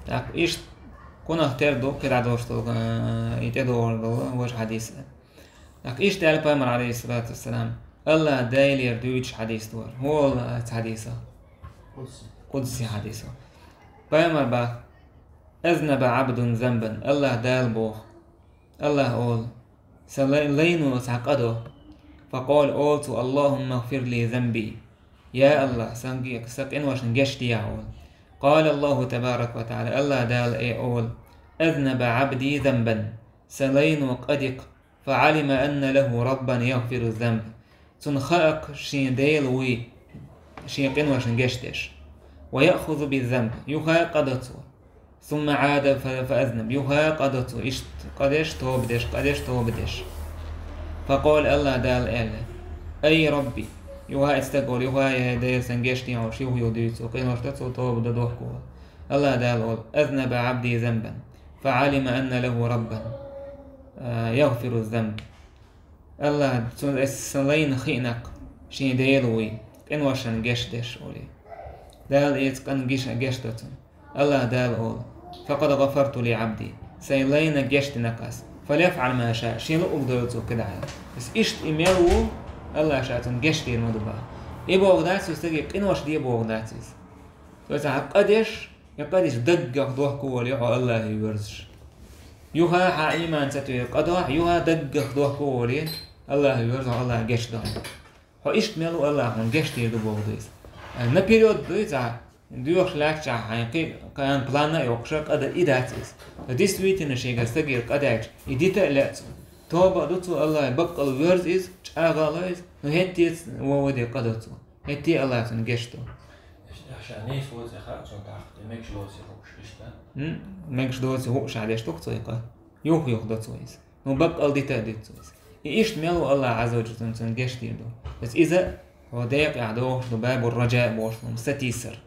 ТӀаккха иштта кхунах тера ду кхидӀа долуш долу, э, и тӀедогӀур долу важа хьадис. ТӀаккха иштта аьлла пайхамар, алейхиссалату вассалам, Аллах Делера дуьйцуш хьадис ду хӀара. ХӀун олу оцу хьадисах? Къудси. Къудси хьадис. Пайхамар бах: أذنب عبد ذنبا. Аллах Дала боху. Аллах олу: сан лай-, лайно цхьа къа до. فقال, олу цо: اللهم اغفر لي ذنبي. Я Аллах, сан ге-, сан къиношна гечдехьа, олу. قال الله تبارك وتعالى, Аллах Дала э олу: أذنب عبدي ذنبا. Сан лайно къа ди-кх. فعلم أن له ربا يغفر الذنب. Цунна хаьа-кх шен Дела вуй, шен къиношна гечдеш. ويأخذ بالذنب. Юха къа до цо. ثم عاد ف-، فأذنب. Юха къа до цо. Иштта къа деш, тоба деш, къа деш, тоба деш. فقال, Аллах Дала аьлла: أي ربي. Юха и стаг олу, юха я Дела, сан гечдехьа, юха-юха дуьйцу цо, къинош до цо, тоба до, дохко. Аллах Дала олу: أذنب عبدي ذنبا فعلم أن له ربا, а, يغفر الذنب. Аллах, цунна, ас сан лайна хиъна-кх шен Дела вуй, къиношна гечдеш, олий. Дала эца къан гиша гечдо цунна. Аллах Дала олу: فقد غفرت لعبدي. Сайн лайна гечдина-кх ас. فليفعل ما شاء. Шен луъург дойла цо кхидӀа. Ас иштта и мел ву, Аллах ша цунна гечдийр ма ду бах. И боху дац, и стаге къинош де боху дац иза. Цо цхьа къа деш, и къа деш даггах дохко волий хьо Аллахе верзаш. Юха хьан ийман ца тоье къа дохь, юха даггах дохко волий Аллахе верзаш, Аллах гечдо. Хьо иштта мел ву, Аллах хьуна гечдийр ду боху ду иза. Наперёд ду иза, доьхуш лаьттачахь хьайн кхин кхана план а йоккхуш, къа дан и дац иза. Действительно, шега стагера къа даьлча, и дита а лаьа цо. Тоба а ду цо, Аллахе баккъал верза иза, чӀагӀ а ло иза, ну хӀетте а вон ваде къа до цо. ХӀетте а Аллах цунна гечдо. Ша нийса воций хаьа цунна тӀаккха, и мегаш доций хууш иштта? М? Мегаш доций хууш а деш ду-кх цо и къа. Юх-юх до цо иза. Ну, баккъал дита а дитт цо иза. И иштта мел ву, Аллах Азза ва Джалла цунна гечдийр ду. Иза, иза хьо декъехь дохуш ду, бабур раджа бохуш ду, сатийсар.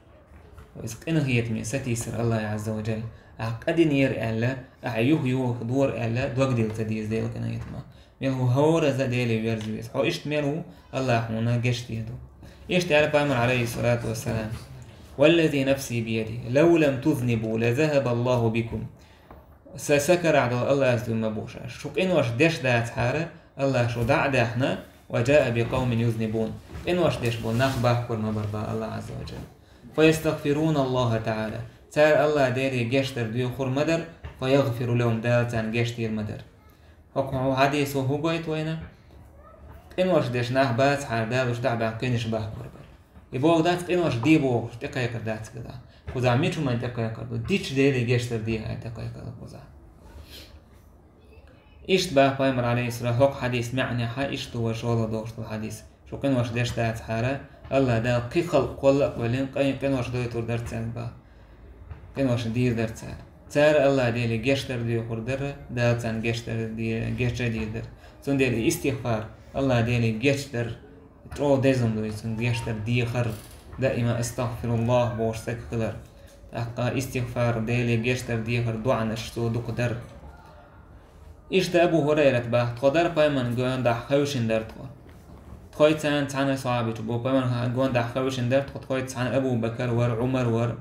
Иза къинхетаме сатийсар Аллах Азза ва Джалла. Ахь къа динера аьлла, ахь юх-юха дора аьлла, дог дилла ца деза Делан къинхетамах. Мел ву хӀораза Деле верза веза. Хьо иштта мел ву, Аллах хьуна гечдийр ду. Иштта аьлла пайхамар, алейхиссалату вассалам: والذي نفسي بيده لو لم تذنبوا لذهب الله بكم. Сан са карахь долу Аллах дуьйна ма бу ша. Шу къинош деш дацахьара, Аллах шу дӀа а даьхна, وجاء بقوم يذنبون. Къинош деш болу нах бахкор ма бара бах Аллах Азза ва Джалла. فيستغفرون الله تعالى. Цара Аллахь Деле гечдар доьхур ма дара, فيغفر لهم, Дала царна гечдийр ма дара. ХӀокху хьадисо хӀун гойту вайна? Къинош деш нах бацахьара, Дала уьш дӀа а баьккхина, къинаш бахкар бара. И боху дац къинош де бохуш, тӀекхайкхар дац хила. Кхузахь мича хӀуманна тӀекхайкхар ду? Дича Деле гечдар дехьа тӀекхайкхар кхузахь. Иштта баха пайхамар, алейхиссалам, хӀокху хьадис маьӀнехьа, иштта вай шолгӀа дохуш долу хьадис. Шу къинош деш дацахьара, Аллахь Дала кхин халкъ кхолла а кхоьллина, къай-, къинош дойтур дара царна баха. Къинош дийр дара цара. Цара Аллахь Деле гечдар доьхур дара, Дала царна гечдар де-, гечдар дийр дара. Цундела и истигъфар, Аллахь Деле гечдар, чӀогӀа деза хӀума ду иза, цунна гечдар дехар, даима «Астагъфируллах» бохуш стаг хилар. ТӀаккха истигъфар, Деле гечдар дехар, доӀанаш цо дукха дара. Иштта Абу Хурайрат баха, тхо дара пайхамарна гондахь хевшина дара тхо. Тхоьца цхьаьна асхьабаш бу, пайхамарна гондахь хевшина дара тхо, тхоьца цхьаьна Абу Бакар вара, Ӏумар вара.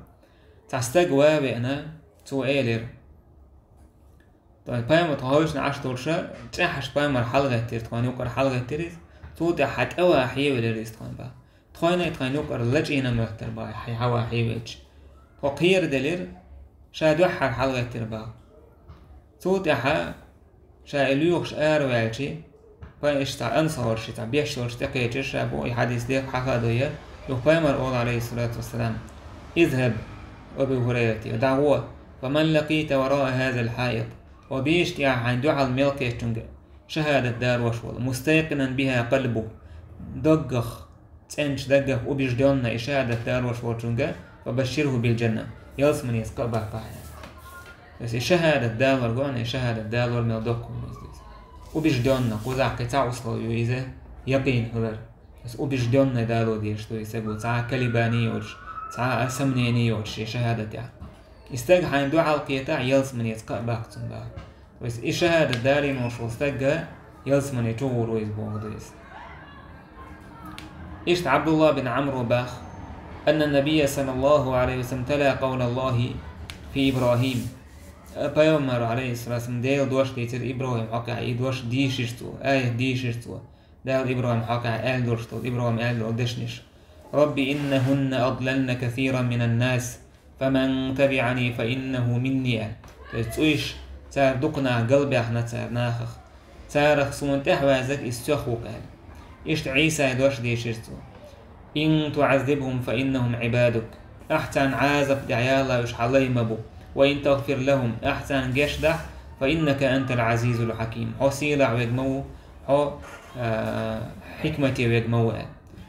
Цхьа стаг ван а веана, цо элира. Тхо пайхамар тхо хевшина Ӏаш долуша, цӀеххьаш пайхамар хьалагӀеттира, тхуна юкъара хьалагӀеттира иза. Цул тӀаьхьа тӀе ван хьевелира иза тхуна баха. Тхойна тхайн юкъара лачкъийна моьттура баха, хьай хьава хьевелча. Тхо кхераделира, ша дуьххьара хьалагӀеттира баха. Цул тӀаьхьа ша и лоьхуш араваьлча, пай иштта цхьа ансарш, цхьа беш йолуш тӀекхечира ша боху, и хьадис дехьа хьахадо я, юха пайхамар олу, алейхиссалату вассалам: «Изхаб, Абу Хурайрат, дӀагӀо, фаман лакийта вараа хазал хьаит, хьо бийша тӀехь хьайн дуьхьал мел кхечунга шахадат далош волу, мустайкъинан биха къалбу, доггах, цӀеначу даггах убеждённо и шахадат далош волчунга, фабашширху бил джанна, ялсаманеца кхаъ баккхахьа». То есть и шахадат далор гуна, и шахадат далор мел доккхур ма иза. Убеждённо, кхузахь кхин цхьа условие ю иза, якъин хилар. То есть убеждённо дало дезаш ду и стаг, цхьа а колебание йоцуш, цхьа а сомнение йоцуш и шахадатехь. И стаг хьайн дуьхьал кхетахь, ялсаманеца кхаъ баккха цунна баха. То есть и шахадат далийна волуш волу стагга ялсамане чу гӀур ву иза боху ду иза. Иштта Абдулла бин Амру баха: «Анна набийя саллаллаху алейхи ва саллям тала къавла Аллахи фи Ибрахим». Пайхамар, алейхиссалату вассалам, Делан дош дийцира Ибрахим хьокъехь, и дош дийшира цо, аят дийшира цо. Дала Ибрахим хьокъехь аьлла долуш долу, Ибрахим аьлла долу дешнаш. «Рабби иннахунна адлална касиран минан нас». «Фаман табиани фа иннаху минни», аьлла. То есть цӀуйш цара дукха нах галбаьхна цара нахах. Царах суна тӀаьхьаваьззарг иза соьх ву-кх аьлла. Иштта Ӏийсай дош дийшира цо: «Ин туӀаззибхум фа иннахум Ӏибадук». Ахь царна Ӏазап дехьа ялахь, уьш хьан лай ма бу. «Ва ин тагъфир лахум», ахь царна гечдахь, «фа иннака антал Ӏазизул хьаким». Хьо сийлахь верг ма ву, хьо, а, хьикмате верг ма ву аьлла.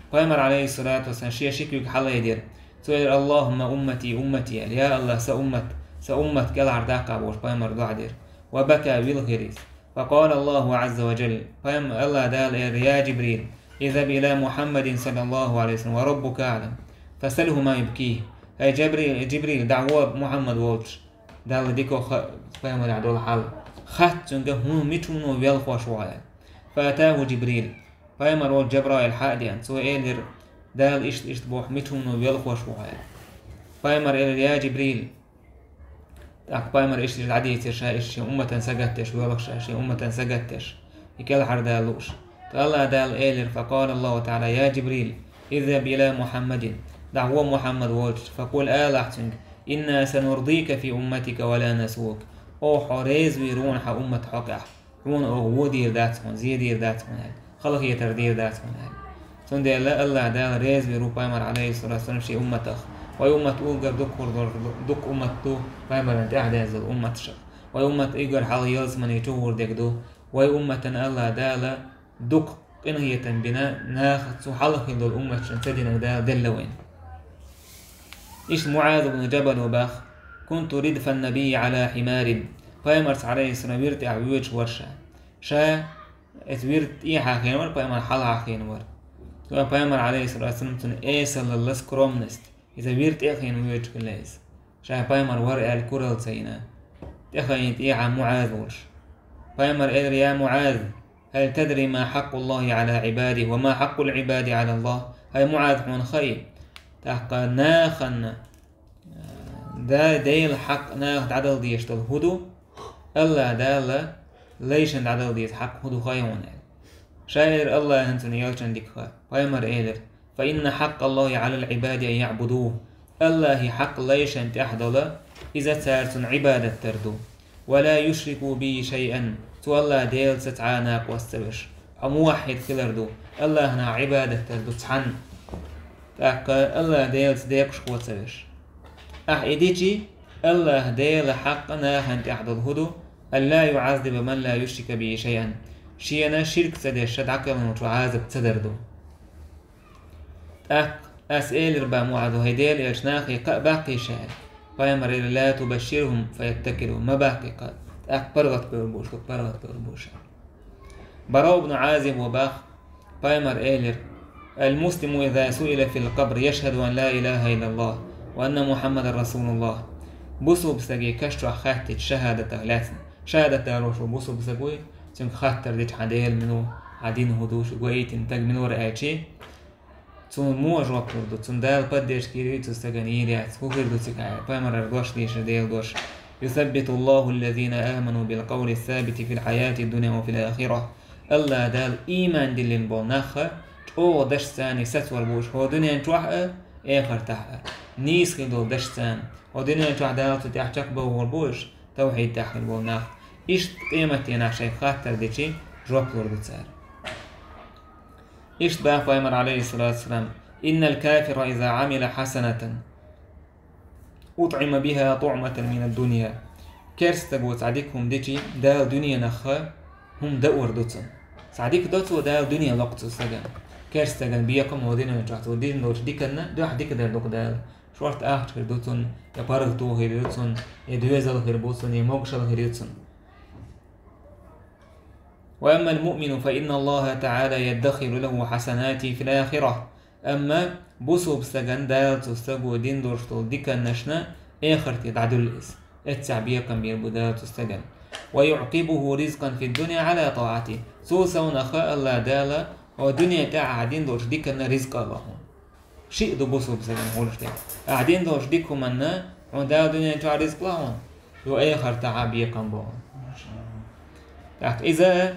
Пайхамар, алейхиссалату вассалам, шен ши куьг хьалайдира. Цо элира: «Аллахумма уммати, уммати», аьлла. «Я Аллах, сан уммат, сан уммат кӀелхьардаккха», бохуш, пайхамар дуӀа дира. Ва бака, вилхира иза. Фа къала Аллаху Ӏазза ва джалла, пайхамар, Аллах Дала элира: «Я Джибрил, изхаб ила Мухаммадин саллаллаху алейхи ва саллям, ва раббука аълам. Фасалху ма юбких». Ай Джабрил, Джибрил, дӀагӀо Мухаммад волчу, Далла дика хаа пайхамарехь долу хьал. Хатта цуьнга хӀун, мича хӀуно велхош ву хьо аьлла. Фа атаху Джибрил. Пайхамар волчу Джабраил хьа а деана, цо элира: «Дала иштта-иштта боху, мича хӀуно велхош ву хьо», аьлла. Пайхамар элира: «Я Джибрил». ТӀаккха пайхамар иштта дӀадийцира ша, иштта шен умматан сагатдеш, воьлхуш ша, шен умматан сагатдеш, и кӀелхьардала лууш. ТӀаккха Аллах Дала элира, фа къала Аллаху Та'ала: «Я Джибрил, изхаб ила Мухаммадин, дӀагӀо Мухаммад волчу, фа къул, алахь цуьнга: „Инна санурдика фи умматика ва ла насук“, оха хьо реза вийр ву хьан уммат хьокъехь». Хьуна оха вон дийр дац хьуна, зен дийр дац хьуна аьлла, халахетар дийр дац хьуна аьлла. Цундела Аллах Дала реза вийр ву пайхамар, алейхиссалату вассалам, шен умматах. Вай уммат уггар дукха хӀур долуш, дукха уммат ду пайхамаран тӀаьхьа деззал умматашах. Вай уммат уггар хьалха ялсамане чу гӀур дерг ду. Вай умматана Аллах Дала дукха къинхетам бина, наха цу хьалха хилла долу умматашна ца динарг Дала делла вайна. Иштта МуӀаз ибн Джабал бах: «Кунту ридфан набий Ӏала хьимарин». Пайхамарца, алейхиссалам, вир тӀехь воьдуш вара ша. Ша эцу вир тӀехьа хиъна вара, пайхамар хьалха хиъна вара. Цо пайхамар, алейхиссалату вассалам, цуьнан эсалалла, скромность. Иза вир тӀе а хиъна воьдуш хилла иза. Ша пайхамар вара аьлла куралла ца йина. ТӀехайна тӀехьа МуӀаз волуш. Пайхамар элира: «Я МуӀаз, хӀал тадри ма хьакъуллахи Ӏала Ӏибадихи ва ма хьакъул Ӏибади Ӏала Аллах?» ХӀай МуӀаз, хьуна хаий, тӀаккха нахана, а, да-, Делан хьакъ наха дӀадала дезаш долу хӀун ду? Аллах Дала лайшна дӀадала деза хьакъ хӀун ду хаий хьуна аьлла. Ша элира Аллахьан, цуьнан элчан дика хаа. Пайхамар элира: «Фа инна хьакъаллахи Ӏалал Ӏибади ан яӀбудух». Аллахьи хьакъ лайшан тӀехь долу, иза цара цунна Ӏибадат дар ду. «Ва ла юшрику бихи шайъан», цу Аллах Делаца цхьа а накъост ца веш. Хьо муваххьид хилар ду, Аллахьна Ӏибадат дар ду цхьанна. ТӀаккха Аллах Делаца декъашхо ца веш. Ахь и дичи, Аллах Делан хьакъ нахана тӀехь долу хӀун ду, «Алла юӀаззиба ман ла юшрику бихи шайъан». Шена ширк ца деш ша дӀакхелхинчу Ӏазап ца дар ду. ТӀаккха ас элира бан Муазу: «ХӀай Делан элча, нахе кхаъ баккхий ша?» Пайхамар элира: «Ла тубашширхум фаяттакилу». Ма баккхий кхаъ, тӀаккха паргӀат бевр бу шу, паргӀат бевр бу шу. Бараъ ибн Ӏазиб ву бах, Пайхамар элира: «Ал-муслиму иза суила фил къабр яшхаду ан ла илаха иллаллах ва анна Мухаммадан расулуллах». Бусулба стаге каш чохь хаьттича шахадатах лаьцна. Шахадат далош ву бусулба стаг вуй, цуьнга хаттар дича хьан Дела мила ву, хьан дин хӀун ду, шу гойтина стаг мила вара аьлчи, цунна муха жоп лур ду, цунна Дала поддержка йийр юй цу стагана, йийр яц, хӀун хир ду цига аьлла, пайхамарара дош дийшира, Делан дош: «Юсаббиту Аллаху аллазина аману бил къавли сабити фил хьаяти дунья ва фил ахира». Аллах Дала ийман диллина болу нах чӀогӀа дашца царна сацор бу уьш хӀокху дуьнен чохь а, эхартахь а. Нийса хир долу дашца царна. ХӀокху дуьнен чохь Дала цу тӀехь чекхбохур бу уьш, тавхьид тӀехь хир болу нах. Иштта къематдийнахь шайга хаттар дичи, жоп лур ду цара. Иштта баха пайхамар, алейхиссалату вассалам: «Иннал кафира иза амила хьасанатан утӀима биха туӀматан мина дунья». Керста стаго цхьа дика хӀума дичи, Дала дуьненахха хӀума даур ду цунна. Цхьа дика до цо, Дала дуьне локху цу стагана. Керста стагана бекхам хӀокху дуьнен чохь цо дина долчу диканна дуьхьа дика дар ду-кх Дала. Шорта ахча хир ду цунна, я паргӀато хир ю цунна, я доьзал хир бу цунна, я могушалла хир ю цунна. «Ва аммал муъмину фа инна Аллаха та'ала яддахиру лаху хьасанати фил ахира». Амма бусулба стагана Дала цу стаго дина долуш долу диканнашна эхарте дӀадуьллу иза. Эццехь бекхам бийр бу Дала цу стагана. «Ва юӀкъибуху ризкъан фид дунья Ӏала таӀати». Цул совнаха Аллах Дала хӀокху дуьне тӀехь ахь дина долчу диканна ризкъ а ло хьуна. Шиъ ду бусулба стагана хуьлуш дерг. Ахь дина долчу дика хӀуманна хьуна Дала дуьнен чохь ризкъ ло хьуна, ю эхартахь а бекхам бо хьуна. ТӀаккха иза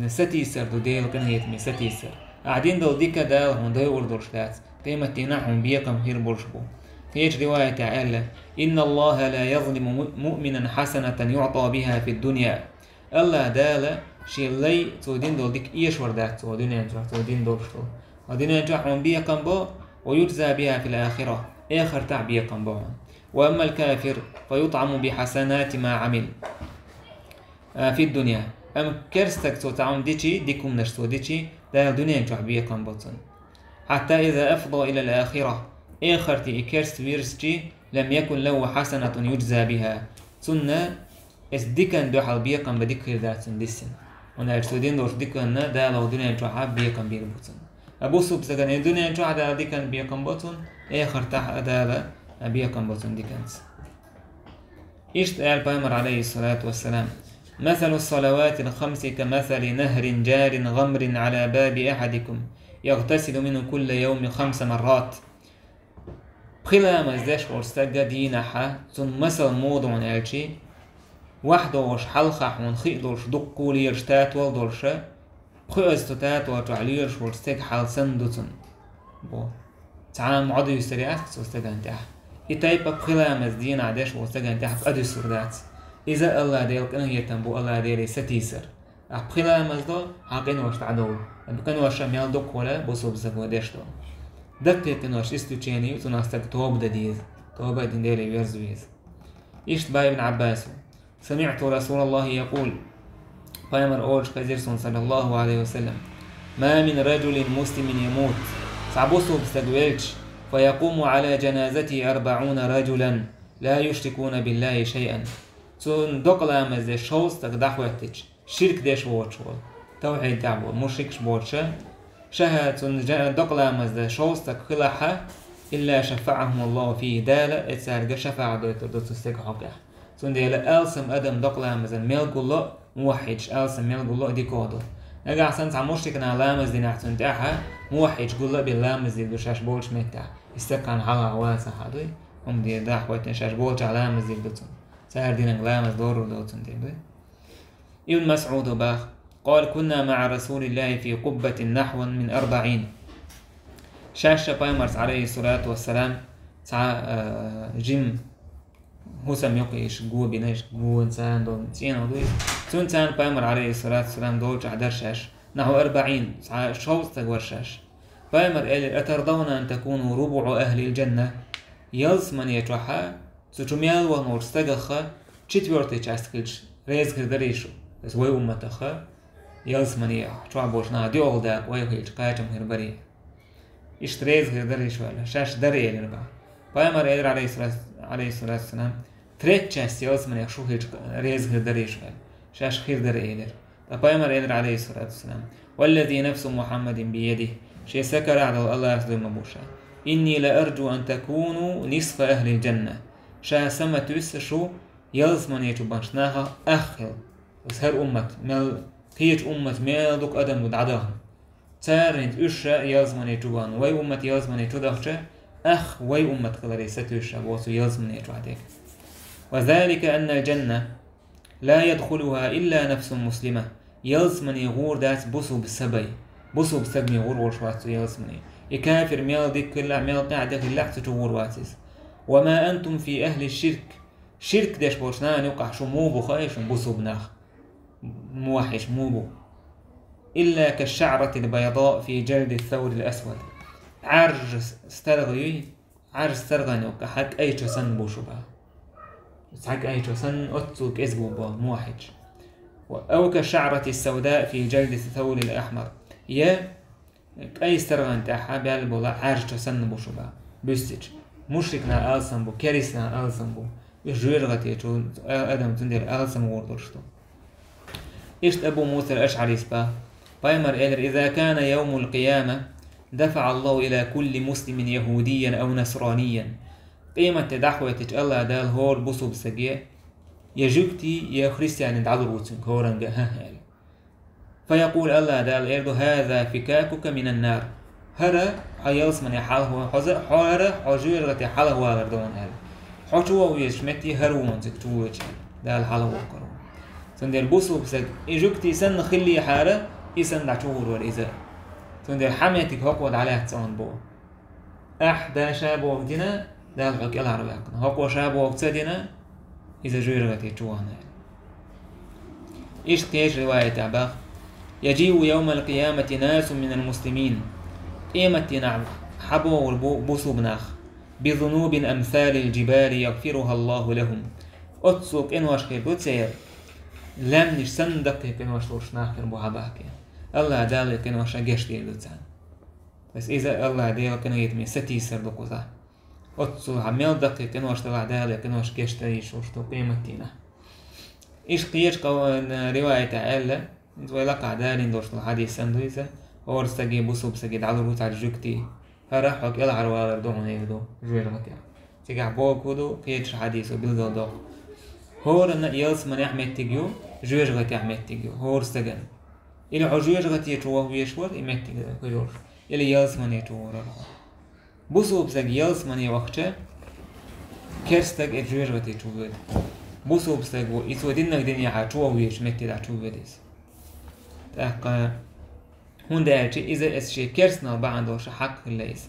сатийсар ду, Делан къинхетаме сатийсар. Ахь дина долу дика Дала хьуна дойур долуш дац, къематдийнахь хьуна бекхам хир болуш бу. Кхечу риваятехь аьлла: «Инна Аллаха ла язлиму му-, муъминан хьасанатан юӀта биха фид дунья». Аллах Дала шен лай цо дина долу дика эшор дац цо дуьнен чохь, цо дина долуш долу. Хьо дуьнен чохь хьуна бекхам бо, ва юджза биха фил ахира, эхартахь бекхам бо хьуна. Ва аммал кафир, фа ютӀаму би хьасанати ма Ӏамил, а, фид дунья. Амма керста стаг цо цхьа хӀума дичи, дика хӀуманаш цо дичи, Дала дуьнен чохь бекхам бо цунна. Хьатта иза афда илал ахира, эхарте и керста вирзичи, лам якун лаху хьасанатун юджза биха. Цунна Эс дикан дуьхьал бекхам бан дика хир дац цунна дисина. ХӀунда аьлча цо дина долуш диканна Дала хӀокху дуьнен чохь а бекхам бийр бу цунна. А бусулба стагана и дуьнен чохь а Дала дикан бекхам бо цунна, эхартахь а Дала бекхам бо цунна диканца. Иштта аьлла пайхамар, алейхиссалату вассалам: «Масалу салаватил хамси ка масали нахрин джарин гамрин ала баби ахадикум, ягтасилу минху кулла яумин хамса маррат». Пхи ламаз деш волчу стага дийнахьа, цунна масал муха ду хьуна аьлчи, вахдогӀуш хьалха хьуна хи а долуш, дуккха лелаш татол а долуша, пхоьаза цу татол чохь лелаш волчу стеган хьал санна ду цунна. Бо. Цхьа а Ӏодуьйсур яц цу стагана тӀехь. И тайпа пхи ламаз дийнахь деш волчу стагана тӀехь Ӏодуьсур дац. Иза Аллах Делан къинхетам бу, Аллах Деле сатийсар. Ахь пхи ламаз до, хьан къинош дӀадовла. Амма къинош мел дукха вала, бусулба стаго деш до. Даккхий къинош исключение ю, цунах стаг тоба дан деза. Тоба а дина Деле верза веза. Иштта баха Ибн Ӏаббаса: «Самиъту Расулаллахи якъул». Пайхамар олуш хезира суна, саллаллаху алейхи ва саллям: «Ма мин раджулин муслимин ямут». Цхьа бусулба стаг велча, «фа якъуму ала джаназатихи арбаъуна раджулан, ла юшрикуна биллахи шайъан». Цунна докъа ламаз деш шовзткъа стаг дӀахӀоьттича, ширк деш воцуш волу, тавхьид тӀехь болу, мушрикаш боцуша, шаха цунна жа-, докъа ламаз дан шовзткъа стаг хилахьа, «илла шаффаъахум Аллаху фихи», Дала и цаьрга шафаӀат дойтур ду цу стеган хьокъехь. Цундела алсам адам докъа ламазан мел гулло а, муваххьидаш алсам мел гулло а дикогӀа ду. Нагахь санна цхьа мушрикна ламаз динехь цунна тӀаьхьа, муваххьидаш гулло а бен ламаз дийр ду шаьш болчу меттехь. И стаг кхана хьалха вацахь а дуй, хӀума дийр даха хӀоьттина шаьш болчохь ламаз дийр ду цунна. Цара динарг ламаз дору ду цунна дийр дуй. Ибн Масъуда баха: «Къала кунна маӀа Расулиллахи фи къуббатин нахван мин арбаӀин». Шаьш ша пайхамарца, алейхиссалату вассалам, цхьа, а, жим хӀусам йоккхуш, го бинарш, гонца долу цӀенах дуй. Цуьнца пайхамар, алейхиссалату вассалам, долчохь дара шаьш, нахьу арбаӀин, цхьа шовзткъа стаг вара шаьш. Пайхамар элира: «Атардавна ан такуну рубуӀа ахлил джанна?» Ялсамане чохь цу чу мел вахна волчу стагах четвёртая часть хилча, реза хир дарий шу? Аса вай умматах ялсамане чохь болчу наха доьалгӀа дакъа вай хилча, кхачам хир барий? Иштта реза хир дарий шу аьлла, шаьш дара элира бах. Пайхамар элира, алейхиссалату, алейхиссалату вассалам: «Третья часть ялсаманех шу хилча, реза хир дарий шу?» аьлла. Шаьш хир дара элира. Ткъа пайхамар элира, алейхиссалату вассалам: «Валлази нафсу Мухаммадин биядихи», шен са карахь долу Аллахьца дуй ма бу ша: «Инни ла арджу ан такуну нисфа ахлил джанна». Ша са ма туьйсу шу ялсамане чу болчу нахах ах хила. Аса хӀара уммат, мел кхечу уммат, мел дукха адам ду дӀадахана. Цара хӀинца уьш ша ялсамане чу вахна, вай уммат ялсамане чу дахча, ах вай уммат хиларе сатуьйсуш ша боху цу ялсамане чохь дерг. «Ва залика аннал джанна ла ядхулуха илла нафсун муслима». Ялсамане гӀур дац бусулба са бен. Бусулба стаг ме гӀур волуш вац цу ялсамане. И кафир мел дика хилла, мел къаьхьа де хилла, цу чу гӀур вац иза. «Ва ма антум фи ахли ширк». Ширк деш болчу нахана юкъахь шу муха бу хаьий шуна, бусулба нах? Муахьиш муха бу? «Илла кашшаъратил байдаъ фи джалди саурил асвад». Ӏаьржа старгӀа юй, Ӏаьржа старгӀан юкъахь кӀай чо санна бу шу бах. Цхьа кӀай чо санна оццул кӀезиг бу бах муахьидаш. «Ва ау кашшаърати саудаъ фи джалди саурил ахьмар». Я кӀай старгӀан тӀехь баьлла болу Ӏаьржа чо санна бу шу бах. Буьстича. Мушрик нах алсам бу, керист нах алсам бу. Уьш жоьжахати чу адам цундела алсам гӀур долуш ду. Иштта Абу Муса ал-Ашъарис бах. Пайхамар элира: «Иза кана явмул къияма, дафаъа Аллаху ила кулли муслимин яхудиян ау насраниян». Къематде дӀахӀоьттича Аллах Дала хӀора бусулба стаге, я жуьгти, я христиане дӀалур ву цуьнга хӀоранга, хӀа, аьлла. Фаякъул, Аллах Дала эр ду: «Хаза фикакука минан нар». ХӀара хьо ялсамане хьалха, хьо за-, хьо хӀара хьо жоьжахати хьалха валар ду хьуна аьлла. Хьо чу ваха везаш метте хӀара ву хьуна цига чу воьдуш аьлла. Дала хьалха воккхур ву. Цундела бусулба стаг, и жуьгти санна хиллехьара, и санна дӀа чу гӀур вара иза. Цундела хьан меттиг хӀокхо дӀалаьцна хьуна боху. Ахь да ша боху дина, Дала хьо кӀелхьарваьккхина. ХӀокхо ша боху ца дина, иза жоьжахати чу вахана аьлла. Иштта кхечу риваятехь бах: «Яджиу явмал къиямати насун минал муслимин». Къематдийнахь хьабогӀур бу бусулба нах. «Бизунубин амсалил джибали ягфируха Аллаху лахум». Оццул къинош хир ду церан, лаьмнаш санна даккхий къинош долуш нах хир бу хьабахке. Аллах Дала и къиноша гечдийр ду царна. Ас иза Аллах Делан къинхетаме сатийсар ду кхузахь. Оццул хьан мел даккхий къинош далахь, Дала и къинош гечдан йиш йолуш ду къематдийнахь. Иштта кхечу къа-, риваятехь аьлла, иза вай лакхахь далийна долуш долу хьадис санна ду иза, хӀора стаге, бусулба стаге дӀалур ву цхьа жуьгти, хӀара хьо кӀелхьарвалар ду хьуна эр ду жоьжахатех. Цигахь бохург хӀун ду, кхечу хьадисо билгалдоккху. ХӀоранна а ялсаманехь меттиг ю, жоьжахатехь меттиг ю, хӀора стагана. Или хьо жоьжахати чу ваха везаш вара и меттиг хир йолуш, или ялсамане чу гӀур вара хьо. Бусулба стаг ялсамане вахча, керста стаг и жоьжахати чу воьду. Бусулба стаг ву, и цо диннарг динехьара чу ваха везачу метте дӀа чу воьду иза. ТӀаккха, хӀунда аьлча иза эс шен керстанал бахьана долуш хьакъ хилла иза.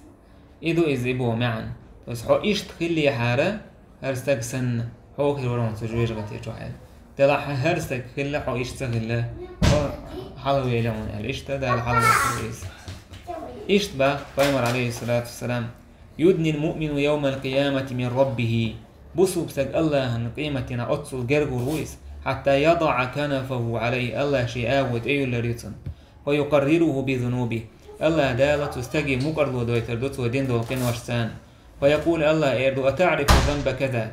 И ду иза и боху маьӀна. То есть хьо иштта хиллехьара, хӀара стаг санна, хьо хир вара хьуна цу жоьжахати чохь аьлла. Делахь хӀара стаг хилла, хьо иштта ца хилла, хьо хьалхавелла хьуна аьлла. Иштта Дала хьалхавоьккхур ву иза. Иштта бах пайхамар, алейхиссалату вассалам: «Юднил муъмину явмал къиямати мин раббихи». Бусулба стаг Аллахьан къематдийнахь оццул гергур ву иза, хьатта ядаъа канафаху алейхи, Аллах шен агӀо тӀеюллар ю цунна. «Фа юкъаррируху би зунуби». Аллах Дала цу стаге мукъарло дойтар ду цо дина долу къиношца. «Фа якъулу», Аллах эр ду: «Атаърифу занба каза?»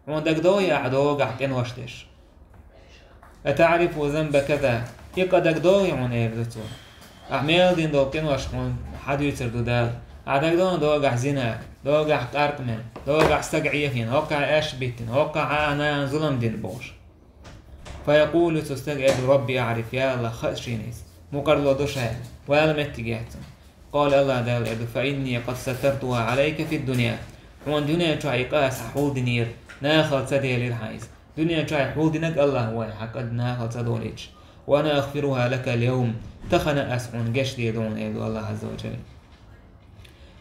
Хьуна дагадогӀий ахь догӀахь къинош деш? «Атаърифу занба каза?» И къа дагадогӀий хьуна, эр ду цо. Ахь мел дина долу къинош хьуна хьадуьйцур ду Дала. Ахь дагадогӀий догӀахь зина, догӀахь къаркъа мел, догӀахь стаг Ӏехийна, хӀоккхахь аьшпаш биттина, хӀоккхахь ахь нахана зулам дина бохуш. «Фа якъулу», цу стага эр ду: «Рабби аъриф», я Аллах, хаьа шена иза. Мукъарло ду ша, вала меттиг яц цунна. Къала, Аллах Дала эр ду: «Фа инни къад сатартуха алайка фид дунья». Хьуна дуьнен чохь и къа аса хьулдинера, нахала ца делира хьан иза. Дуьнен чохь хьулдинарг Аллах ву, хьан къа нахала ца долуьйтуш. «Ва ана агъфируха лака ал-явм». Тахана аса хьуна гечдийр ду хьуна, эр ду Аллах Азза ва Джалла.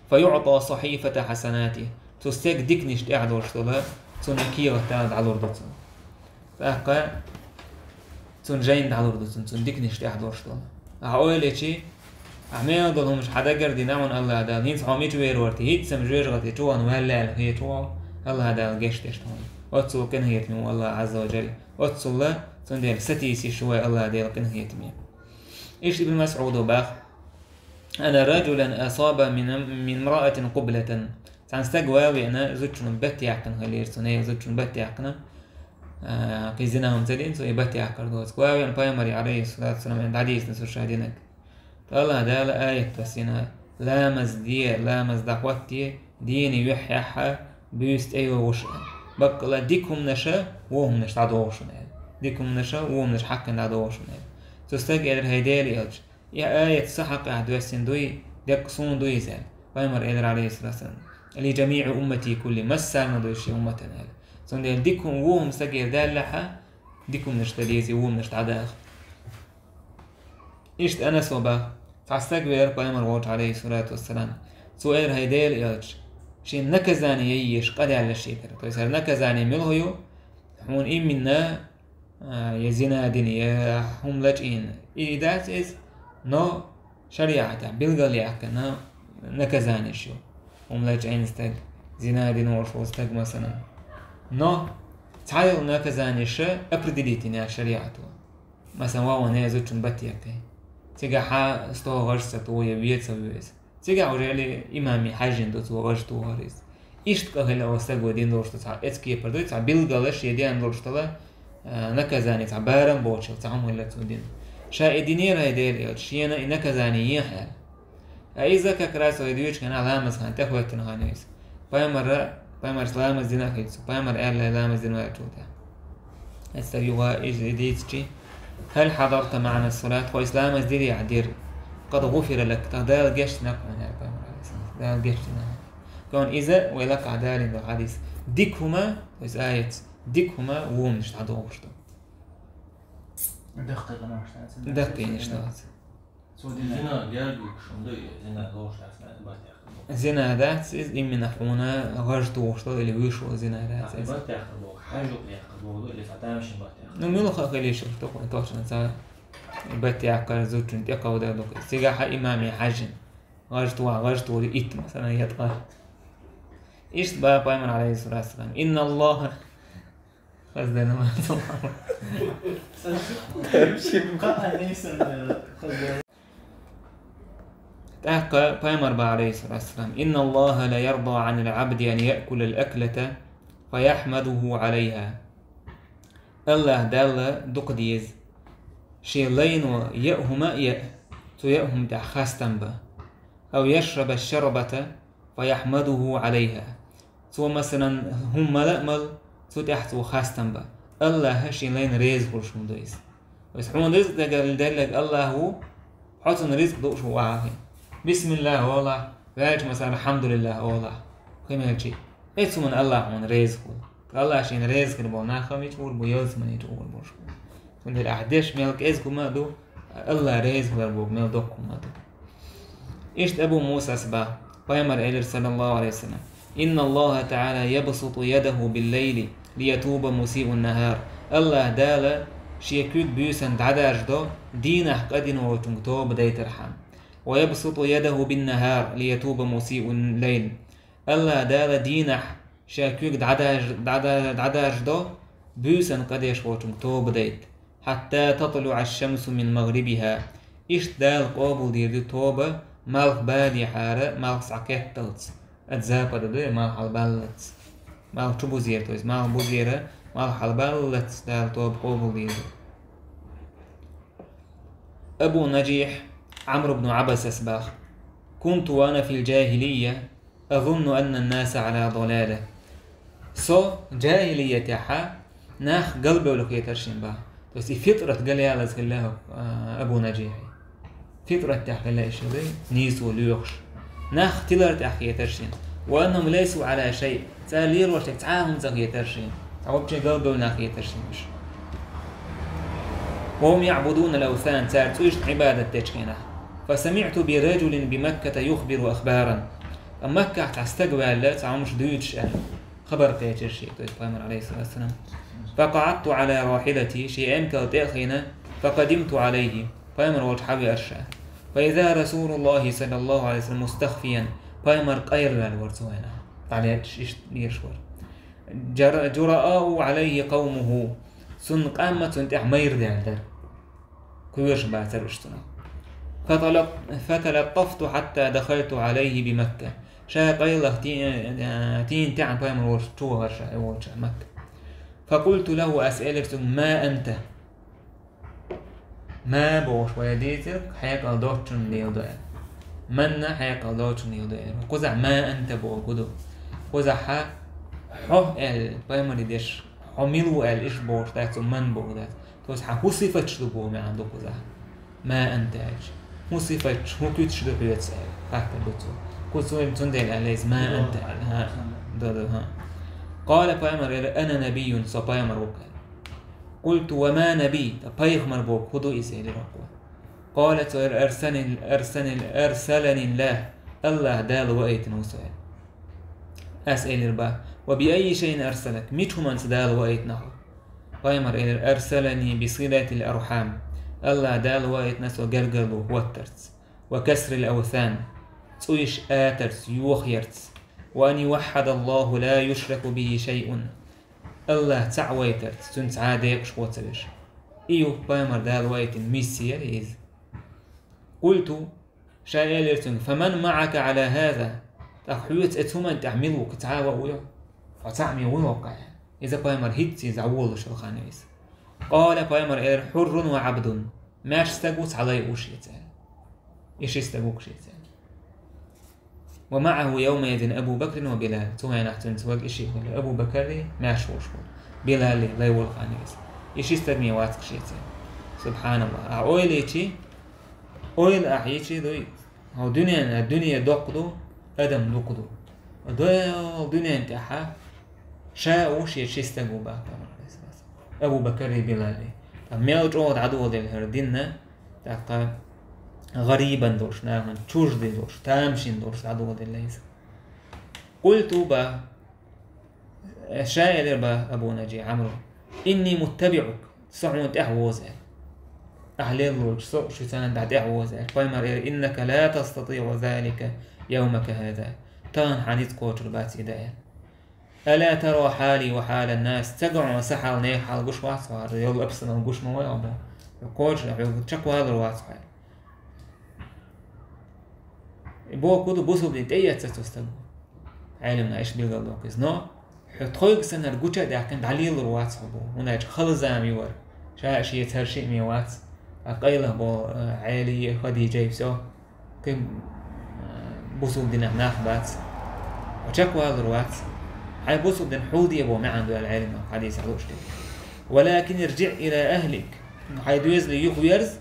«Фа юъта сахьифата хьасанатихи». Цу стеган диканаш тӀехь долуш долу, цунна кехат Дала дӀалур ду цунна. ТӀаккха цунна жайна дӀалур ду цунна, цунна диканаш тӀехь долуш долу. Ахьа ойла йичи, ахьа мел долу хӀуманаш хьан дагардина хьуна АллахӀ Дала, хӀинца хьо мича вер вара те, хӀинца-м жоьжахати чу вахана ваьлла аьлла хеташ ву, АллахӀ Дала гечдеш ду хьуна. Оццул къинхетаме ву АллахӀ Ӏазза ва Джалла. Оццул а, цундела сатийсаш ву вай АллахӀ Дела къинхетаме. Иштта Ибн МасӀуда боху: «Анна раджулан асаба мин, мин имраатин къублатан». Цхьана стаг ван веана, зудчунна бат яьккхина хилира, цу нехан зудчунна бат яьккхина, а, кхин зина хӀума ца дина, цо и бат яккхар доцург. Ван веана Пайхамаре, алейхиссалату вассалам, дӀадийцина цо ша динарг. ТӀаккха АллахӀ Дала аят доссийна: «Ламаз де, ламаз дӀахӀотте, дийна юьхь яхьа, буьйса тӀейогӀуш», аьлла. Баккъала дика хӀуманаша, вон хӀуманаш дӀадогӀуш хӀуна аьлла. Дика хӀуманаша, вон хӀуманаш хьаькхна дӀадогӀуш хӀуна аьлла. Цу стага элира: «ХӀай Делан элча, и аят сан хьакъехь доьссина дуй, деккъа суна дуй иза», аьлла. Пайхамар элира, алейхиссалату вассалам: «Ли джамиъи уммати кулли, массарна дуй шен умматана», аьлла. Цундела дика хӀума вон хӀума стагера даьллехьа, дика хӀуманаш дан деза, вон хӀуманаш дӀадаха. Иштта Анаса боху: цхьа стаг веара Пайхамар волчу, алейхиссалату вассалам. Цо элира: «ХӀай Делан элча, шена наказание яйъеш къа даьлла шен тера». То есть, хӀара наказание мила хӀу ю? Хьуна имминна, а, я зина дина, я хӀума лачкъийна. И дац иза, но шариӀатехь билгалъяьккхина наказаниеш ю. ХӀума лачкъийна стаг, зина дина волуш волу стаг, масалан. Но цхьайолу наказаниеш определить йина шариӀато. Масалан, ван веана зудчунна бат яьккхи. Цигахь сто гӀаж ца туху я вен ца вуьйцу. Цигахь уже или имаме хьаьжжина ду цо гӀаж тухар иза. Иштта къа хила оцу стага дина долуш ду цхьа эцкепар дуй, цхьа билгалш я деана долуш дала, а, наказание, цхьа барам боцуш, цхьа хӀума хила цо дина. Ша и динера, хӀай Делан элча, шена и наказание ехьа аьлла. А иза как раз вай дуьйцучу хенахь ламаз хан тӀехӀоьттина хан ю иза. Пайхамара, пайхамарца ламаз дина а хилла цо. Пайхамар аьлла ламаз дина ваьллачул тӀаьхьа. Эцтара юха иза дийцичи: «Хьал хьадарта маӀана салат?» Хьо иза ламаз дирий ахь? Дира. «Къад гӀуфира лак», тӀаккха Дала гечдина хьуна, аьлла пайхамар, алейхиссалам. Дала гечдина хьуна. Кхунна иза вай лакхахь далийна ду хьадис. Дика хӀума, иза аят, дика хӀума вон хӀуманаш дӀадохуш ду. Даккхий къамаш дац. Даккхийнаш дац. Цо дина. Зина герга хӀума ду, зина лоруш дац, бат яьккхина боху. Зина дац, иза иммина хьуна гӀаж тухуш долу или вуьйш волу зина дац иза. Бат яьккхина боху, хьаьжжа яьккхина боху, или цхьа тамашийна бат яьккхина. Ну, муьлха хилийша, тохуна тохчана ца бат яьккхар, зудчунна тӀекховдар ду. Цигахь имаме хьаьжжина. ГӀаж туху, гӀаж туху, итт, масалан, я ткъа. Иштта боху пайхамар, алейхиссалату вассалам: «Инна Аллаха». Хаза дена ма ца вахана. ТӀаккха пайхамар боху, алейхиссалату вассалам: «Инна Аллаха ла ярда анил абди ан яъкулал аклата фа яхьмадуху алейха». АллахӀ Далла дукха деза шен лайно яа хӀума а яа, цу яа хӀума тӀехь хастам бан. «Ав яшраба шарбата фа яхьмадуху алейха». Цо, масалан, хӀума мала а мала, цу тӀехь цо хастам бан. АллахӀ шен лайна реза хуьлуш хӀума ду иза. Вайса хьуна ризкъ дагар делларг АллахӀ ву, хьо цунна ризкъ дууш ву ахьа хин. Бисмиллах олахь, ваьлча, масалан, алхьамдулиллах олахь, кхин мелчи. Эцу хӀуманна АллахӀ хьуна реза хуьлу. Ткъа АллахӀ шена реза хир болу нах хан мича гӀур бу, ялсамани чу гӀур болуш бу. Цундела ахь деш мел кӀезиг хӀума а ду, АллахӀ реза хилар боху мел доккха хӀума ду. Иштта Абу Мусас боху, пайхамар элира, саллаллаху алейхи ва саллям: «Инна Аллаха та'ала ябсуту ядаху биллайли лиятуба мусиун нахар». АллахӀ Дала шен куьг буьйсанна дӀадаржадо, дийнахь къа дина волчунга тоба дайтархьама. «Ва ябсуту ядаху биннахар лиятуба мусиун лайл». АллахӀ Дала дийнахь шен куьг дӀадарж-, дӀада-, дӀадаржадо, буьйсанна къа деш волчунга тоба дайта. «Хьатта татлуӀа аш-шамсу мин магърибиха». Иштта Дала къобалдийр ду тоба малх бадехьара, малх схьакетталц. Ад запада ду, малх хьалабаллалц. Малх чу бузера, то есть малх бузера, малх хьалабаллалц Дала тоба къобалдийр ду. Абу Наджихь Ӏамр ибн Ӏабасас боху: «Кунту ва ана фил джахилия, азунну анна ннаса Ӏала далала». Со джахилиятехьа нах галбевлла хетара шен боху. То есть и фитрат галъялаза хилла, а, Абу Наджихьи. Фитрат тӀехь хилла и шен, нийсо лоьхуш. Нах тилар тӀехь хетара шен. «Ва аннахум лайсу Ӏала шай». Цара лелош дерг цхьа а хӀума ца хетара шен. Цхьа вообще галбевлла нах хетара шен уьш. «Ва хум яъбудуна ал-авсан», цара цӀуьшна Ӏибадат дечу хенахь. «Фа самиъту би раджулин би Макката юхбиру ахбаран». Ткъа Маккахь цхьа стаг ваьлла, цхьа хӀумаш дуьйцуш аьлла, хабар кхечира шега, то есть пайхамар, алейхиссалату вассалам. فقعدت على راحلتي, шен эмкал тӀе а хиъна, فقدمت عليه, пайхамар волчу хьавеара ша. فإذا رسول الله صلى الله عليه وسلم مستخفيا, пайхамар къайлаваьлла вара цу хенахь. ДӀалечча иштта лелаш вара. جر-, جرآء عليه قومه, цунна къам а цунна тӀехь майра даьлла дара. Кхоьруш бацара уьш цунах. فتلق-, فتلقفت حتى دخلت عليه بمكة. Ша къайлаха ти-, э, тийна тӀехь пайхамар волчу чу вахара ша, и волчу Макка. فقلت له, ас элира цуьнга: ما أنت. Ма бохуш вай дийцира, хьекъал доцучунна леладо аьлла. Манна хьекъал доцучунна леладо аьлла. Кхузахь ما أنت бохург хӀун ду? Кхузахь хьо аьлла, пайхамаре деш, хьо мила ву аьлла, иштта бохуш дац, цо ман боху дац. То есть хьан хӀун сифаташ ду боху маьӀна ду кхузахь. ما أنت аьлча. ХӀун сифаташ, хӀун куьцаш ду хьоьца аьлла, хаттар ду цо. Кху цо-, цундела аьлла иза ما أنت аьлла. ХӀа. Да, да, хӀа. قال, пайхамар элира: أنا نبي, со пайхамар ву аьлла. قلت: وما نبي, ткъа пайхамар бохург хӀун ду иза, элира вай. قال, цо элира: أرسلني، أرسلني، أرسلني الله, АллахӀ Дала ваийтина ву со аьлла. Ас элира боху: وبأي شيء أرسلك, мича хӀуманца Дала ваийтина хьо? Пайхамар элира: أرسلني بصلة الأرحام, АллахӀ Дала ваийтина со гергарло хӀоттарца, وكسر الأوثان, цӀуйш атарца, йохаярца, وأن يوحد الله لا يشرك به شيء, АллахӀ цхьаъ вайтарца, цуьнан цхьа а декъашхо ца веш. И ю пайхамар Дала вайтина миссия иза. قلت, ша элира цуьнга: فمن معك على هذا؟ ТӀаккха хьоьца оцу хӀуманна тӀехь мила ву, кхин цхьа а ву йо? Хьо цхьаъ ма ву йо кхаьа? Иза пайхамар хӀинцца иза волуш хилла хан иза. قال, пайхамар элира: حر وعبد, маьрша стаг ву, цхьа лай ву шеца аьлла. И ши стаг ву шеца аьлла. ومعه يومئذ أبو بكر وبلال. Цу хенахь цуьнца верг и ши хилла: Абу Бакаррий, маьрша волуш волу, Билаллий, лай волу хан иза. И ши стаг ма вац шеца аьлла. СубхьаналлахӀ. Ахь ойла йичи, ойла ахь йичи дуй, хьо дуьненан, дуьне доккха ду, адам дукха ду. Дойла дуьненан тӀехь ша а ву, шен ши стаг ву боху пайхамар, алейхиссалату вассалам. Абу Бакаррий, Билаллий. Ткъа мел чӀогӀа дӀадоладелла хӀара дин, тӀаккха гӀарибан долуш, нахана чуждый долуш, тамашийна долуш дӀадоладелла иза. قلت, боху, ша элира боху Абу Наджи Ӏамро: إني متبعك, со хьуна тӀаьхьа ву аьлла. Ахь лелла волчу со а шуьца дӀа тӀаьхьа ву аьлла. Пайхамар элира: إنك لا تستطيع ذلك يومك هذا. Тахана хьан ницкъ кхочур бац и дан аьлла. ألا ترى حالي وحال الناس؟ Ца го хьуна сан хьал, нехан хьал гуш вац хьо, хӀара йолу обстановка гуш ма вай хьо боху. Кхочуш хьоьга чекхвалур вац хьо. И бохург ду, бусулба дин тӀеэцна цу стага. Ӏелимна иштта билгалдоккху иза. Но хьо тхойга санна гуча а даьккхина, дӀалелур вац хьо боху. ХӀунда аьлча хала зама ю хӀара. Ша а шеца хӀара шиъ ма вац. Ткъа къайлаха боху, э, Ӏели, Хадижа, всё. Кхин, э, бусулба динах нах бац. Хьо чекхвалур вац. Хьайн бусулба дин хьулде боху маьӀна ду аьлла Ӏелимна хьадисехь лууш дерг. ولكن ارجع إلى أهلك. Хьайн доьзале юхаверза.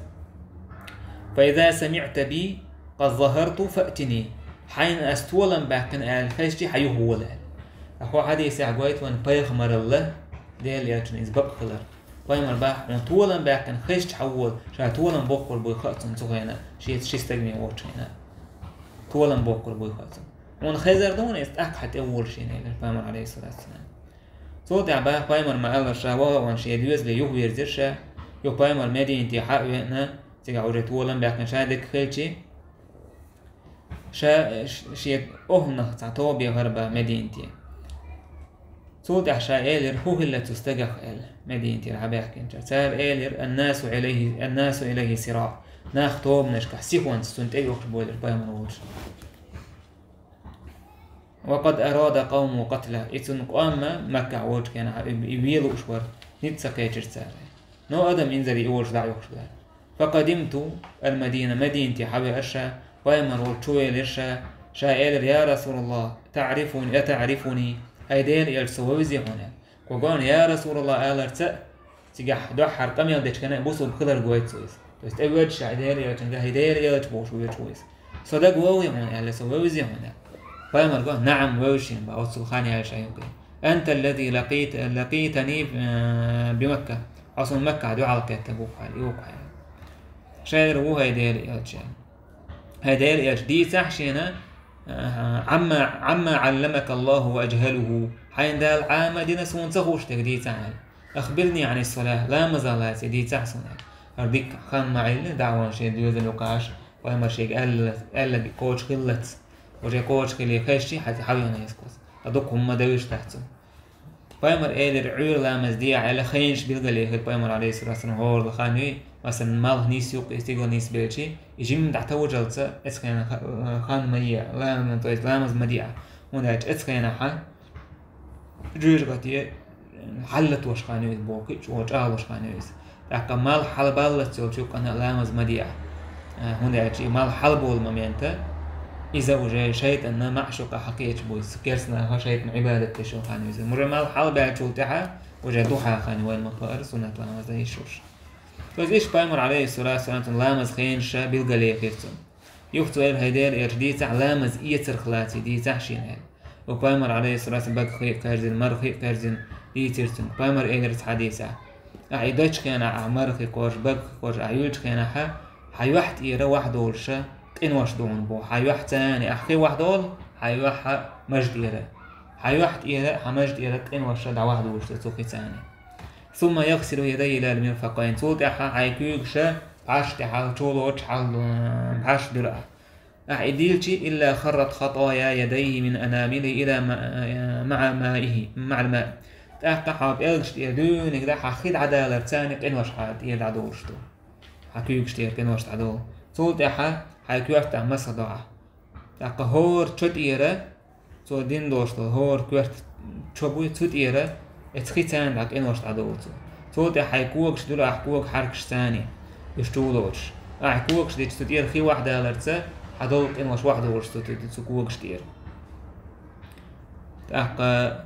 فإذا سمعت بي قد ظهرت فأتني. Хьайна ас толам баьккхина аьлла хезчи, хьан юхавола аьлла. Ткъа хӀокху хьадисехь гойту вайна пайхамаралла, Делан элчанна иза бакъ хилар. Пайхамар боху, хьуна толам баьккхина хезчи хьан вола, ша толам боккхур буй хаьа цунна цу хенахь, шеца ши стаг вен воцучу хенахь. Толам боккхур буй хаьа цунна. Хьуна хезар ду хьуна иза, тӀаккха хьан тӀе вола шена, элира пайхамар, алейхиссалату вассалам. Цул тӀаьхьа боху, пайхамар ма-аллара, ша ваха а вахана шен доьзале юхаверзира ша, юха пайхамар Мединате хьа а веана, цигахь уже толам баьккхина ша дика хилчи, ша, ш-, шен охӀланах цхьа тоба яхара боху Мединате. Цул тӀаьхьа ша элира: «ХӀун хилла цу стагах?» – аьлла, Мединатера хьабаьхкинчара. Цара элира: «الناس إليه، الناس إليه سراع». Нах тобанашкахь сихонца цунна тӀе йохуш болура пайхамар волчу. «وقد أراد قومه قتله». И цуьнан къоман Маккахь волчу хенахь и, и вен лууш вара, ницкъ ца кхечира цара. Но адам инзаре и волуш дӀа а йохуш дара. «فقدمت المدينة», Мединате хьавеара ша, пайхамар волчу чу велира ша, ша элира: «يا رسول الله، تعرفني، أتعرفني؟» Ай Делан элча, со вевзий хьуна? Кху гон «يا رسول الله» аларца а, цигахь дуьххьара къамел дечу хенахь а бусулба хилар гойту цо иза. То есть тӀевоьду ша, ай Делан элчанга, ай Делан элча бохуш воьду ву иза. Со дага вовзий хьуна аьлла, со вевзий хьуна? Пайхамар го: «نعم», вевзаш ву боху, оццул хан яьлла ша юкъе. «أنت الذي لقيت، لقيتني، آه، بمكة». Хьо суна Маккахь дуьхьал кхетта ву хьо, и ву хьо. Ша элира: «Ву хӀай Делан элча». ХӀай Делан элча, дийцахь шена, «عما، عما علمك الله وأجهله». Хьайна Дала Ӏама дина суна ца хууш дерг дийцахь аьлла. «أخبرني عن الصلاة». Ламазах лаьций дийцахь суна аьлла. ХӀара дика хан ма Ӏилла, дӀа а вахана шен доьзале юкъахь, пайхамар шега аьлла, аьлла кхочуш хиллалц. Уже кхочуш хиле хезчи, хьа-, хьавеана иза кхуза. Ткъа дукха хӀумма девзаш дац цунна. Пайхамар элира, Ӏуьйра ламаз де аьлла, хенаш билгалъяьхира пайхамар, Ӏалайхи ссалату вассалам, хӀора хан юй, масалан, малх нийсса юкъе, стигала нийсса белчи, и жимма дӀатовжалца, эцу хенахь ха-, хан ма е, лам-, то есть ламаз ма де. ХӀунда аьлча эцу хенахь жуьжгӀате хьаллатош хан ю иза боху, кхин а чӀогӀа чӀагӀлуш хан ю иза. ТӀаккха малх хьалабаллалц йолчу юкъана ламаз ма де. А, хӀунда аьлча и малх хьалаболу момента, иза уже шайтӀанна маӀшукъа хьакхеча бу иза, керстанаха шайтӀан Ӏибадат деш йолу хан ю иза. Уже малх хьалабаьллачул тӀаьхьа, уже духьа хан ю, вайна ма-хаъара, суннат ламаз дан йиш йолуш. То есть иштта пайхамар, Ӏалайхи ссалату вассалам, ламаз хенаш билгалъяьхира цунна. Юха цо элира, хӀай Дела элча, дийцахь ламаз эцарх лаций, дийцахь шена аьлла. Укх пайхамар, Ӏалайхи ссалату вассалам, багах хи а кхаьрзина, марха хи а кхаьрзина, дийцира цуьнга. Пайхамар элира цхьа дийцахь: ахь и дечу хенахь, ахь марха кхорш, багах кхорш, ахь юьллучу хенахь, хьан юьхь тӀера вахьа долуш къинош ду хьуна боху. Хьан юьхь царна, ахь хи вахьа долу, хьан юьхь хьан маж тӀера. Хьан юьхь тӀера, хьан маж тӀера къинош дӀавахьа долуш ду цу хи царна. ثم يغسل يديه إلى المرفقين. Цул тӀаьхьа хьайн куьйгаш бӀаьш тӀехьа чулочу хьал, бӀаьш дуьллу ахь. Ахь и дилчи, إلا خرت خطايا يديه من أنامله إلى ما-، مع مائه، مع الماء. ТӀаккха хьан пӀелгаш тӀера дуьйна дӀа хьан хи дӀадалар царна къинош хьан тӀера дӀадолуш ду. Хьан куьйгаш тӀера къинош дӀадолу. Цул тӀаьхьа хьайн коьртах масах до ахь. ТӀаккха хӀора чо тӀера, цо дина долуш долу хӀора коьрта чо буй, цу тӀера эцу хи царна дӀа къинош дӀадолу цо. Цул тӀаьхьа хьайн когаш дуьллу ахь кога хьаркаш царна, уьш чулочуш. Ахь когаш дича, цу тӀера хи вахьа даларца, хьан долу къинош вахьа долуш цу, цу когаш тӀера. ТӀаккха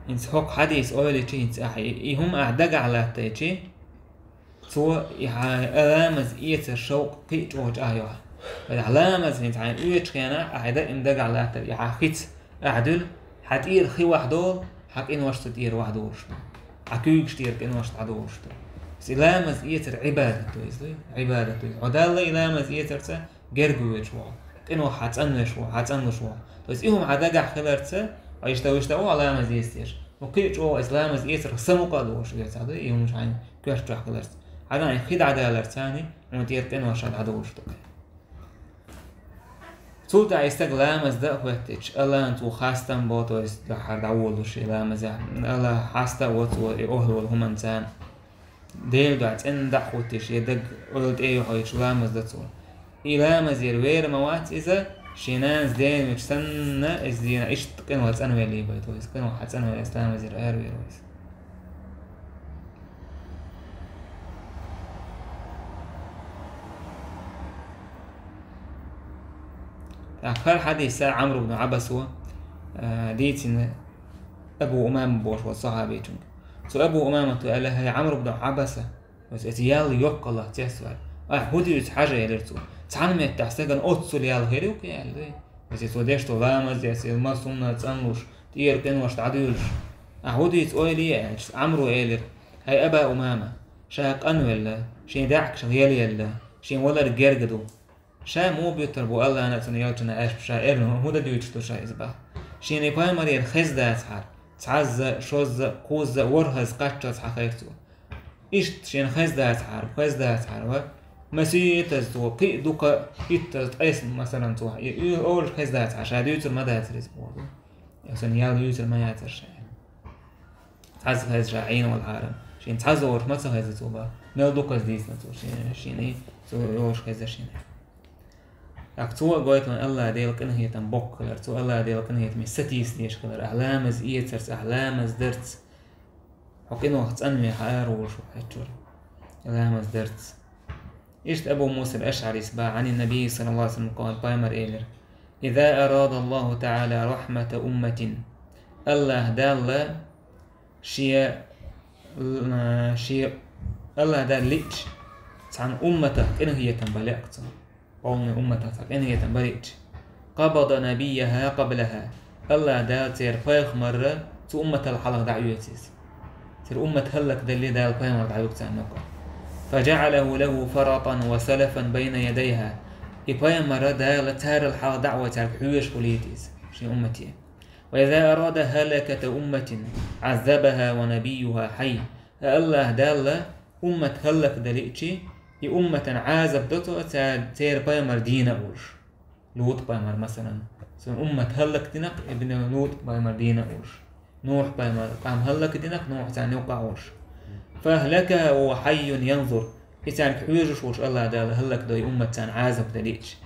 хӀинца хӀокху хьадис ойла йичи, хӀинца ахь и, и хӀума ахь дагахь латтайчи, цо и хьан ламаз эцар шовкъ кхин а чӀогӀа чӀагӀйо хьан. Ламаз хӀинца хьайна оьцучу хенахь, ахь даим дагахь латтар и хьан хица ахь дуьллу, хьан тӀера хи вахьа долу, хьан къинош цу тӀера вахьа долуш ду. Хьан куьйгаш тӀера къинош дӀадолуш ду. И ламаз эцар Ӏибадат ду иза, Ӏибадат ду иза. Хьо Далла и ламаз эцарца герга воьдуш ву хьо, къинойх хьан цӀанвеш ву хьо, хьан цӀанлуш ву хьо. То есть и хӀума хьан дагахь хиларца, хьо иштта, иштта ву хьо ламаз эцдеш. Ну, кхин а чӀогӀа иза ламаз эцарх самукъа а луш вецахь ду, и хӀума хьайн коьртачохь хиларца. Хьан хи дӀадалар царна, хьуна тӀера къинош дӀадолуш ду. Цул тӀаьхьа и стаг ламаз дан а хӀоьттича, Аллахьан цо хастам бо, то есть хьара дӀаволуш и ламазехь. Аллахь хаста а во цо и охьа волу хӀуманца. Делан дуьхьа цӀена дӀа а хӀуттуш, я даг ойла тӀе а йохуьйтуш ламаз дан цо. И ламазера вер ма вац иза, шен нанас денвича санна, иза дийна иштта къинойх цӀанвелла бен, то есть къинойх хьан цӀанвелла, иза ламазера аравер ву иза. ТӀаккха хӀара хьадис Ӏамр ибн Ӏаббаса, а, дийцина Абу Умама бохуш волу сахьабичуьнга. Цу Абу Умамата аьлла: «ХӀай Ӏамр ибн Ӏаббаса, аса иза ял йоккхаллах цецваьлла. Ахь хӀун дуьйцу хьажа?» — элира цо. «Цхьана меттехь стагана оццул ял хир ю-кх», — аьлла. Аса цо деш долу ламаз, аса ма сунна цӀанлуш, тӀера къинош дӀадуьйлуш. «Ахь хӀун дуьйцу ойла е?» — аьлча, Ӏамро элира: «ХӀай Аба Умама, ша къанвелла, шен даьӀахкаш гӀелъелла, шен валар герга ду. Ша муха буьттур бу Аллана а, цуьнан элчана а аьшпаш, ша эрна хӀун дан дуьйцуш ду ша иза баха? Шена и пайхамарера хезна дацахьара, цхьазза, шозза, кхузза, ворхӀазза кхаччалц хьан хайра цо. Иштта шена хезна дацахьара, хезна дацахьара ва, масийтаза цо, кхин а дукха, иттаза, ткъесна, масалан, цо, и, и олуш хезна дацахьара, ша дуьйцур ма дацара иза боху. Сан ял юьйцур ма яцара ша». Цхьазза хезна ша Ӏийна валахьара. Шена цхьазза олуш ма ца хезна цо баха. Мел дукхазза дийцина цо шена, шена и, цо йолуш хезна шена. ТӀаккха цо а гойту вайн Алла Делан къинхетам боккха хилар, цо Алла Делан къинхетаме сатийса дезаш хилар. Ахь ламаз эцарца, ахь ламаз дарца. Хьо къинойх цӀанве хьан ара волуш ву хьечуьра. Ламаз дарца. Иштта Абу Муса ал-АшӀарис баха, Ӏанин Наби саллаллаху Ӏалайхи ва саллам къала, пайхамар элира: «إذا أراد الله تعالى رحمة أمة». Аллахь Далла шен, шен, Аллахь Далла лиъча, цхьана умматах къинхетам бан лаьа цо. Къоман умматах цхьа къинхетам бан лиъча. «قبض نبيها قبلها». Аллахь Дала церан пайхамар цу умматал хьалха дӀаоьцу иза. Церан уммат хӀаллакдале Дала пайхамар дӀаюьгу царна юкъа. «فجعله له فرطا وسلفا بين يديها». И пайхамар Дала царал хьалха дӀа а вай, цаьрга хьоьжуш хулийта иза, шен уммате. وإذا أراد هلكة أمة عذبها ونبيها حي. АллахӀ Дала уммат хӀаллакдалийча, и умматан Ӏазап до цо, цар, церан пайхамар дийна а волуш. ЛутӀ-пайхамар, масалан. Цуьнан уммат хӀаллакдина-кх, ибн ЛутӀ-пайхамар дийна а волуш. Нухь-пайхамар, къам хӀаллакдина-кх, Нухь царна юккъехь а волуш. فأهلكها وهو حي ينظر. И цаьрга хьоьжуш волуш АллахӀ Дала хӀаллакдо и уммат, царна Ӏазап далийча.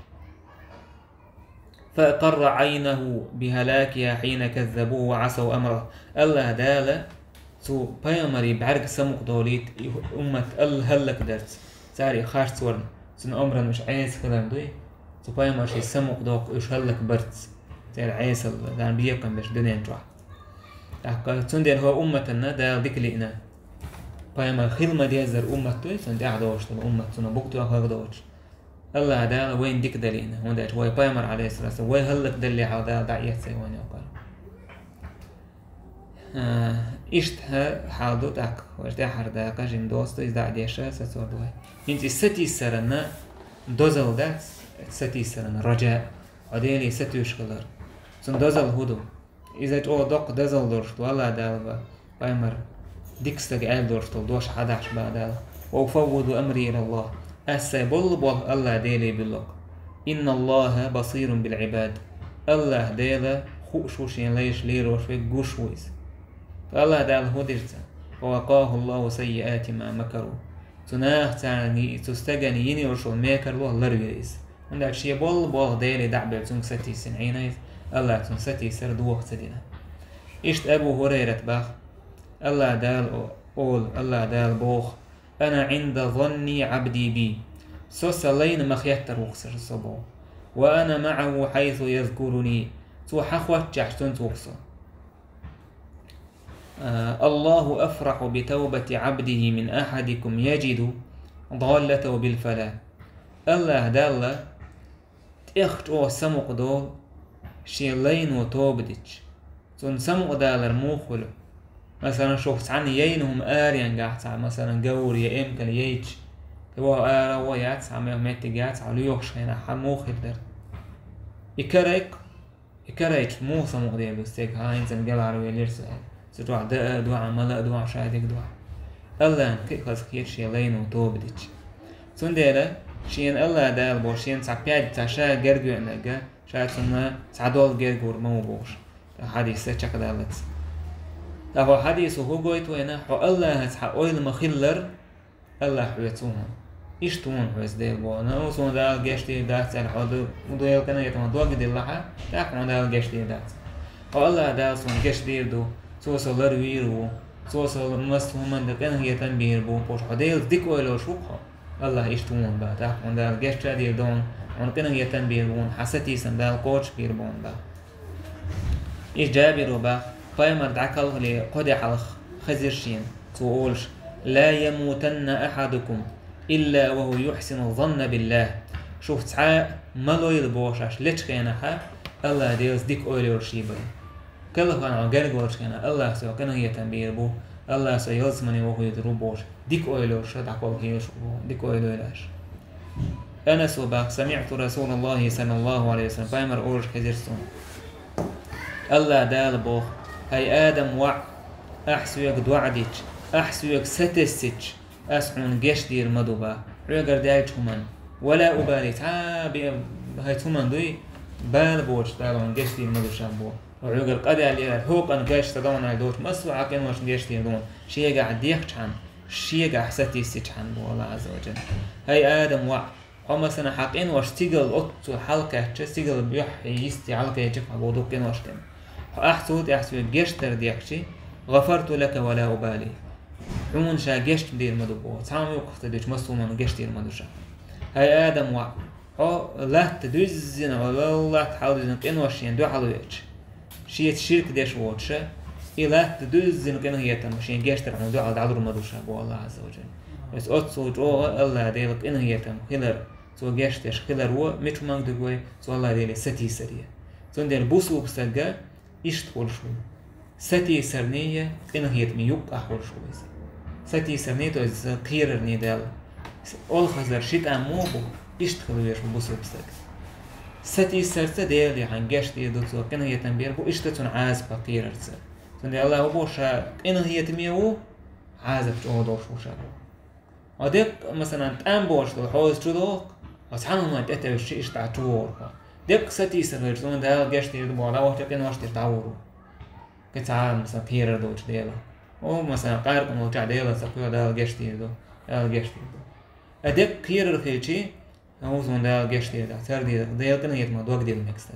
فأقر عينه بهلاكها حين كذبوه وعصوا أمره. АллахӀ Дала цу пайхамарийн бӀаьрг самукъадолуьйту и уммат АллахӀ хӀаллакдарца, цара и харцварна, цуьнан омрана уьш Ӏеса хиларна дуй, цу пайхамарийн самукъадоккху уьш хӀаллакбарца, церан Ӏесалла, царна бекхам беш дуьнен чохь. ТӀаккха цундела хӀокху умматана Дала дика лиъна. Пайхамар хила ма-деззара уммат дуй, цунна тӀаьхьа долуш долу уммат, цунах бух тоьхна хӀара доцуш. АллахӀ Дала вайна дика далийна, хӀунда аьлча вай пайхамар, Ӏалайхиссалату вассалам, вай хӀаллакдаллехь Дала дӀаэцна вайна юкъара. А, иштта хьал ду тӀаккха, вай тӀаьххьара дакъа жима доцу ду, иза дӀа а деш, сацор ду вай. ХӀинца и сатийсаран дозалла дац, сатийсаран, раджаъ, хьо Деле сатуьйсуш хилар. Цуьнан дозалла хӀун ду? Иза чӀогӀа доккха дозалла долуш ду, АллахӀ Дала бан, пайхамар, дика стага аьлла долуш долу дош хьадахьаш бан Дала: وأفوض أمري إلى الله. Ас сайн болу болх АллахӀ Деле буьллу-кх. إن الله بصير بالعباد. АллахӀ Дела хууш ву шен лайш лелош верг, гуш ву иза. АллахӀ Дала хӀун дира царна? فوقاه الله سيئات ما مكروا. Цу наха царна, цу стагана йина йолуш йолу мекарло ларвира иза. ХӀунда аьлча шен болу болх Деле дӀа а белла, цуьнга сатийсина Ӏийна иза, АллахӀа цунна сатийсар дохо ца дина. Иштта Абу ХӀурайрата боху, АллахӀ Дала о-, олу, АллахӀ Дала боху: أنا عند ظن عبدي بي. Со сан лайна ма-хеттара ву-кх со, со боху. وأنا معه حيث يذكرني. Цо хьан хоттучохь цуьнца ву-кх со. الله أفرح بتوبة عبده من أحدكم يجد ضالته بالفلاة. АллахӀ Далла тӀех чӀогӀа самукъадолу шен лайно тоба дича. Цунна самукъадалар муха хуьлу? Масалан, шух цхьанна яйна хӀума аренгахь цхьа, масалан, говр я эмкал яйча, тӀе ваха ара а гӀо яц, цхьа меттиг яц, хьо лоьхуш хенахь хьан муха хир дара? И карайкх, и карайча муха самукъаделла ду стеган, хьан хӀинца гелхьарвелира со аьлла. Цу чохь даа а дуьхьа, мала а дуьхьа, шадерг а дуьхьа. АллахӀна кхин а хазахета шен лайно тоба дича. Цундела шена АллахӀ Дала боху, шена цхьа пӀелг, цхьа ша герга веанарг, ша цунна цхьа долу герга вур ма ву бохуш. Хьадис чекхдаллалц. Ткъа хьо хьадисо хӀун гойту вайна? Хьо АллахӀаца хьан ойла ма-хиллара, АллахӀ хьоьца ву хьуна. Иштта ву хьуна хьоьца Дела боху. Ну, суна Дала гечдийр дац аьлла, хьо ду-, Делан къинхетамах дог диллахь, тӀаккха хьуна Дала гечдийр дац. Хьо АллахӀ Дала суна гечдийр ду, Цо со ларвийр ву, Цо со массо а хӀуманна къинхетам бийр бу, бохуш хьо Делаца дика ойла йолуш ву-кх хьо. АллахӀ иштта ву хьуна боху, тӀаккха хьуна Дала гечдийр ду хьуна, хьуна къинхетам бийр бу хьуна, хьан сатийсам Дала кхочушбийр бу хьуна боху. Иза Джабира боху, пайхамар дӀакхалхале кхо де хьалха хезира шена, цо олуш: لا يموتن أحدكم إلا وهو يحسن الظن بالله. Шух цхьа а ма лойла бохуш, аш лечу хенахь, АллахӀ Делаца дика ойла йолуш бен. Кхелхана хьо герга волчу хенахь, АллахӀ со къинхетам бийр бу, АллахӀ со ялсамане вохуьйтур ву бохуш, дика ойла йолуш дӀакхалхалаш бу, дика ойла йойла аш. Анаса боху: سمعت رسول الله صلى الله عليه وسلم, пайхамар олуш хезира суна. АллахӀ Дала боху: хӀай Адам воӀ, ахь соьга доӀа дича, ахь соьга сатессича, ас хьуна гечдийр ма ду боху, хьоьгара даьллачу хӀуманна. ولا أبالي, цхьа а бен хӀай цу хӀуманна дуй, бала боцуш Дала хьуна гечдийр ма ду ша боху. Хьоьгара къа даьллера, хьо къа гечдийр ца ду хьуна аьлла доцуш, массо а хьан къиношна гечдийр ду хьуна, шегахь дехча хьан, шегахь сатийсича хьан боху АллахӀ Ӏазза ва Джалла. ХӀай Адам воӀ, хьо, масалан, хьан къинош стигала оццул хьалакхаьчча, стигала юьхь йисте хьалакхеча хьо боху дукха къиношна тӀе. Хьо ахь цул тӀаьхьа соьга гечдар дехча, غفرت لك ولا أبالي. Хьуна ша гечдийр ма ду боху, цхьа а юкъах ца дуьтуш, массо а хӀуманна гечдийр ма ду ша. ХӀай Адам воӀ, хьо латта дуьззина, хьо латта хьалдуьззина къинош шена дуьхьал веача, шеца ширк деш воцуша, и латта дуьззина къинхетам шен гечдар хьуна дуьхьал дӀалур ма ду ша боху АллахӀ Ӏазза ва Джалла. Иза оццул чӀогӀа АллахӀ Делан къинхетам хилар, Цо гечдеш хилар ву, мича хӀуманга дуьгу вай, цу АллахӀ Деле сатийсаре. Цундела бусулба стаг иштта хуьлуш ву. Сатийсарний, къинхетамий юккъехь хуьлуш ву иза. Сатийсарний, то есть кхерарний Дала. Олхазар ши тӀам муха бу? Иштта хила везаш ву бусалба стаг. Сатийсарца Деле хьайна гешт дийр ду цо, къинхетам бийр бу, иштта цунна Ӏазапах кхерарца. Цундела Аллахьа боху ша къинхетаме ву, Ӏазап чӀогӀа долуш ву ша боху. Хьо деккъа, масалан, тӀам боцуш долу хьоза чу доху, хьо цхьана хӀуманна тӀетевжича иштта дӀа чу вогӀур хьо. Деккъа сатийсар хилча, цунна Дала гешт дийр ду боху, дӀа вахча къинош тӀера дӀавур ву. Кхин цхьа а, масалан, кхерар доцу Дела. О, масалан, къаьркъа волчохь Дела ца кхоьхьу, Дала гешт дийр ду. Дала гешт дийр ду. Ткъа деккъа кхерар хилча, хьо цунна Дала гешт дийр ду. Цара дийр, Дела къинхетамах дог дилла мега стаг.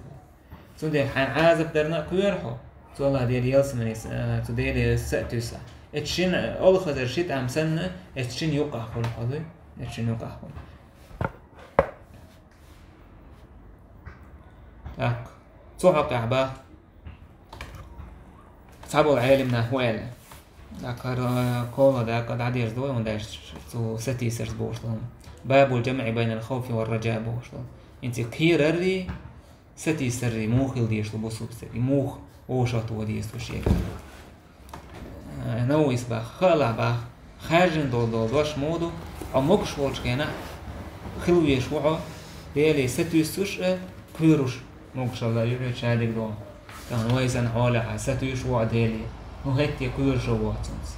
Цундела хьайна Ӏазап дарна а кхоьру хьо. Цу Аллахь Дела ялсамане, а, цу Деле са а туьйсу. Эцу шина, олхазар ши тӀам санна, эцу шина юккъахь хуьлу хьо дуй. Эцу шина юккъахь хуьлу. Так. Цу хьокъехь бах. Цхьаболу Ӏелам нах ву аьлла. ТӀаккха, э, кола дакъа дӀадерза ду вай, хӀунда аьлча цу сатийсарца бохуш долу. Бабул джамӀи байнал хавфи вар раджа бохуш долу. ХӀинца и кхераррий, сатийсаррий муха хила дезаш ду бусалба стаг? И муха вовшахтоха деза ду шега? Э, Нававис бах, хаалахь бах, хаьржина долу, долу дош ма ду, хьо могуш волчу хенахь хила везаш ву хьо, Деле сатуьйсуш а, кхоьруш а. Могушалла юьхье шадерг доху. Тахана вай санна хьолехь хьан сатуьйсуш ву хьо Деле, хӀун хӀетте кхоьруш а ву хьо цунца.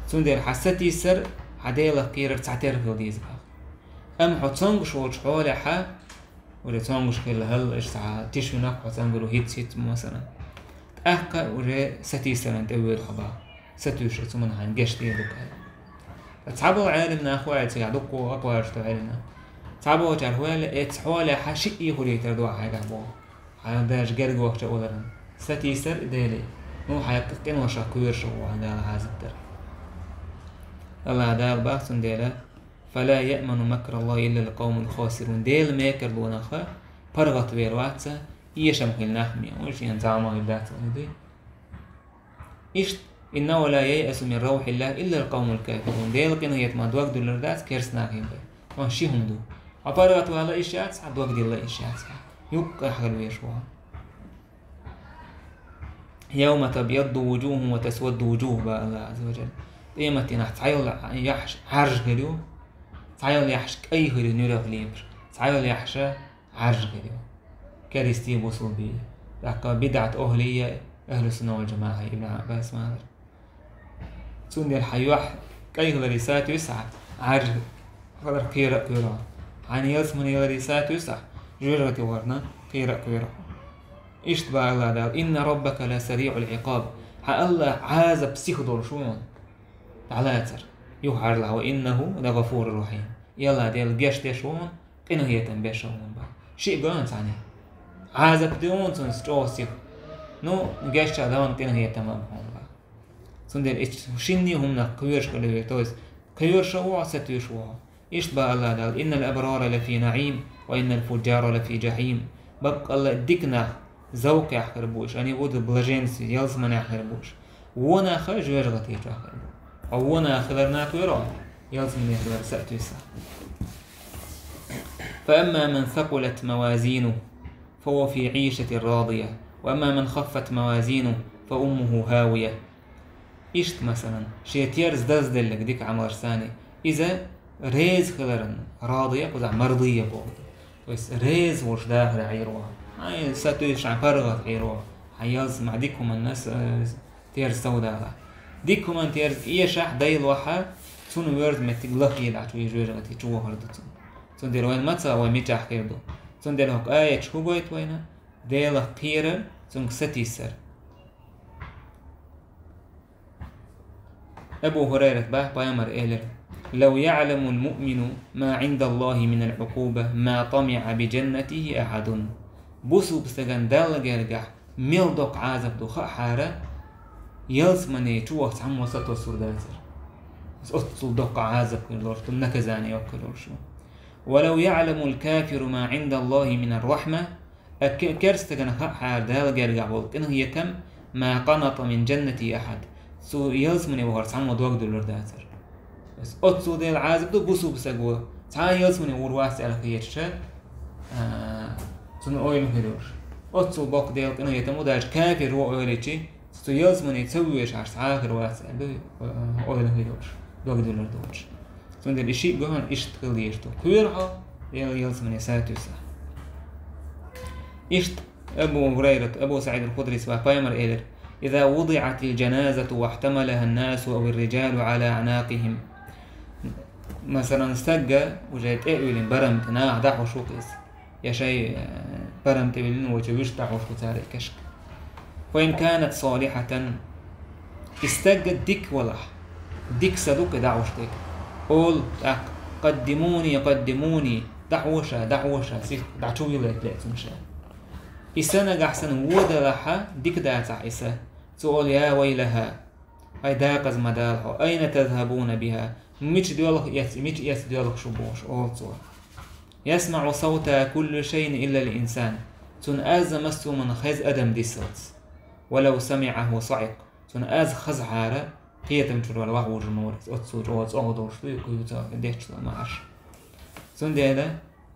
Цундела хьан сатийсар, хьан Делах кхерар цхьатерра хила деза бах. Амма хьо цомгуш волчу хьолехь, уже цомгуш хилла хӀалла, иштта цхьа тишвинарг хьо цамгар ву хӀинцца-хӀинцца, масалан. ТӀаккха уже сатийсаран тӀе воьду хьо бах. Сатуьйсуш цу хӀуманна хьайна гешт дийр ду-кх аьлла. Ткъа цхьаболу Ӏелам нах ву аьлла, цигахь дуккха а кхоьруш ду Ӏелам нах. Цхьаболчара хӀу аьлла, эцу хьолехь хьан шиъ а хуьлуьйтур ду хьайгахь боху. Хьан даже герга вахча а валаран. Сатийсар а Деле. Ну, хьайн къиношах кхоьруш а ву хьан Дала хьазап дар. Аллахь Дала бах цундела: «Фала яъману макраллахи иллал къавмул хасирун». Делан мекарлонах паргӀат вер вац, эшам хилла нах ма ю, уьш шена зама хир дац аьлла дуй. Иштта: «Иннаху ла яйъасу мин равхиллахи иллал къавмул кафирун». Делан къинхетамах дог дуьллур дац керста нахе бен. Хьуна ши хӀума ду. Хьо паргӀат вала йиш яц хьан, дог дилла йиш яц хьан. Юккъехь хила везаш ву хьо. «Явма табъядду вуджухун ва тасвадду вуджух», бах Аллахь Азза ва Джалла. Къематдийнахь цхьайолу яхьаш Ӏаьржа хир ю, цхьайолу яхьаш кӀай хир ю нуьрах лепаш, цхьайолу яхьаш Ӏаьржа хир ю. Керистий, бусулбий. ТӀаккха бидӀат охлий, ахьлу сунна вал джамаӀа, Ибн Ӏаббас ма-аллара. Цундела хьан юьхь кӀай хиларе сатуьйсу хьан, Ӏаьржа хилар кхера а кхоьру хьо. Хьайна ялсамане яларе сатуьйсу хьан, жоьжахати вахарна кхера а кхоьру хьо. Иштта бах Аллахь Дала: «Инна раббака ла сариъул Ӏикъаб». Хьан Аллахь Ӏазап сиха долуш ву хьуна. ДӀалацар. Юха хьажал: «Ва иннаху ла гӀафурур рахьим». И Аллахь Дела гечдеш ву хьуна, къинхетам беш а ву хьуна бах. Шиъ го хьуна цхьаьна. Ӏазап ду хьуна цунца чӀогӀа сиха. Ну, гечдеш а ду хьуна, къинхетам а бу хьуна бах. Цундела и шинне хӀуманах кхоьруш хила веза, то есть кхоьруш а ву хьо, сатуьйсуш а ву хьо. Иштта бах Аллахь Дала: «Иннал абрара лафи наӀим, ва иннал фуджжара лафи жахьим». Баккъалла дика нах зовкхехь хир бу уьш, они будут в блаженстве, ялсаманехь хир бу уьш. Вон нах жоьжахати чохь хир бу. Хьо вон нах хиларна кхоьру хьо, ялсамане хилар сатуьйсу хьан. «Фа амма ман сакъулат мавазинуху, фа хува фи Ӏишатир радия, ва амма ман хаффат мавазинуху, фа уммуху хавия». Иштта, масалан, шен терза дазделларг дика Ӏамалшца, иза реза хиларна, радия кхузахь мардия боху. То есть реза волуш дахаре Ӏийр ву хьо. Хьайн сатуьйсуш, хьайн паргӀат Ӏийр ву хьо. Хьайн ялсамане дика хӀуманна с-, э, терза совдала. Дика хӀуманна терза эшахь, дайлахь, цунна воьрзу меттиг лахъе дӀа чу вижа вежаргӀати чу вахар ду цунна. Цундела вайна ма ца вай мичахь хир ду. Цундела хӀокху аяташ хӀу гойту вайна? Делах кхерар, цуьнга сатийсар. Абу ХӀурайрат бах, пайхамар элира: «Лав яъламул муъмину ма Ӏиндаллахи минал Ӏукъуба, ма тамиӀа би джаннатихи ахьадун». Бусулба стагана Далла гергахь мел доккха Ӏазап ду хаахьара, ялсамане чу ваха цхьаммо сатоссур дацара. Оццул доккха Ӏазап хир долуш ду, наказание йоккхур долуш ду. «Ва лав яъламул кафиру ма Ӏиндаллахи минар рахьма», а ке-, керстагана хаахьара Дала гергахь болу къинхетам, «ма къаната мин джаннати ахьад». Цу ялсамане вахар цхьаммо дог дуьллур дацара. Ас оццул Дела Ӏазап ду бусулба стаг ву, цхьа а ялсамане вур вац аьлла хеташ, а, цунна ойла хир йолуш. Оццул боккха Дела къинхетам ву, даже кафир ву ойла йичи, цу ялсамане ца вуьйш хьаш цхьа а хир вац аьлла, а, ойла хир йолуш, дог дуьллур доцуш. Цундела и шиъ гуьгӀан иштта хила дезаш ду. Кхоьру хьо, Дела ялсамане сатуьйса. Иштта Абу Хурайрат, Абу СаӀид аль-Худрис ва пайхамар элира: «إذا وضعت الجنازة واحتملها الناس أو الرجال على أعناقهم». Масалан, стагга уже тӀе а уьллина барам тӀе наха дӀахьош ву-кх иза. Я шай, э, барам тӀе уьллина вочу вуьшта дӀахьош ву цара и кашка. «فإن كانت صالحة». И стагга дика валахь, дика са ду-кх и дӀахьош дерг. Олу тӀаккха: «قدموني، قدموني», дӀахьоша, дӀахьоша, сих дӀа чу вилийта лаьа цунна ша. И са нагахь санна вон далахь, дика дацахь и са. Цо олу: «يا ويلها». Ай, декъаза ма дала хьо, «أين تذهبون بها؟» Мича доьлху эц-, мича эца доьлху шу бохуш, олу цо. «يسمع صوتها كل شيء إلا الإنسان». Цунна аз а массо а хӀуманна хеза адам дисалц. «ولو سمعه صعق». Цунна аз хазахьара, кхетам чуьра вала ваха вужур вара иза. Оццул чӀогӀа цӀогӀа долуш ду и кхуьйцу дечча ма Ӏаш. Цундела,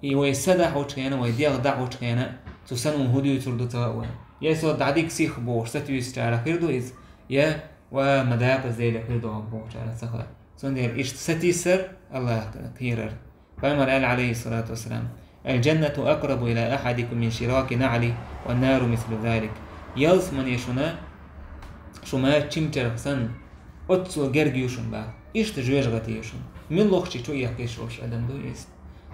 и вай са дӀахьочу хенахь, вай дегӀ дӀахьочу хенахь, цу санна хӀун дуьйцур ду ца хаьа вайна. Я со дӀадика сих бохуш, сатуьйсучарах хир ду иза, я ва ма дакъаза Деле хир ду хьо бохучарах ца хаьа. Цундела иштта сатийсар, Аллахах кхерар. Пайхамар аьлла, Ӏалайхиссалату вассалам: «الجنة أقرب إلى أحدكم من شراك نعله والنار مثل ذلك». Ялсамане шуна, шу ма чимчарах санна, оццул герга ю шуна баха. Иштта жоьжахати ю шуна. Муьлххачу чу эккхийш волуш адам ду иза.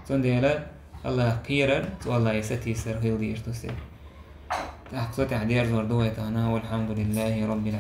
Цундела Аллахах кхерар, цу Аллахе сатийсар хила дезаш ду сан. ТӀаккха цу тӀехь дерзор ду вай тахана, والحمد لله رب العالمين.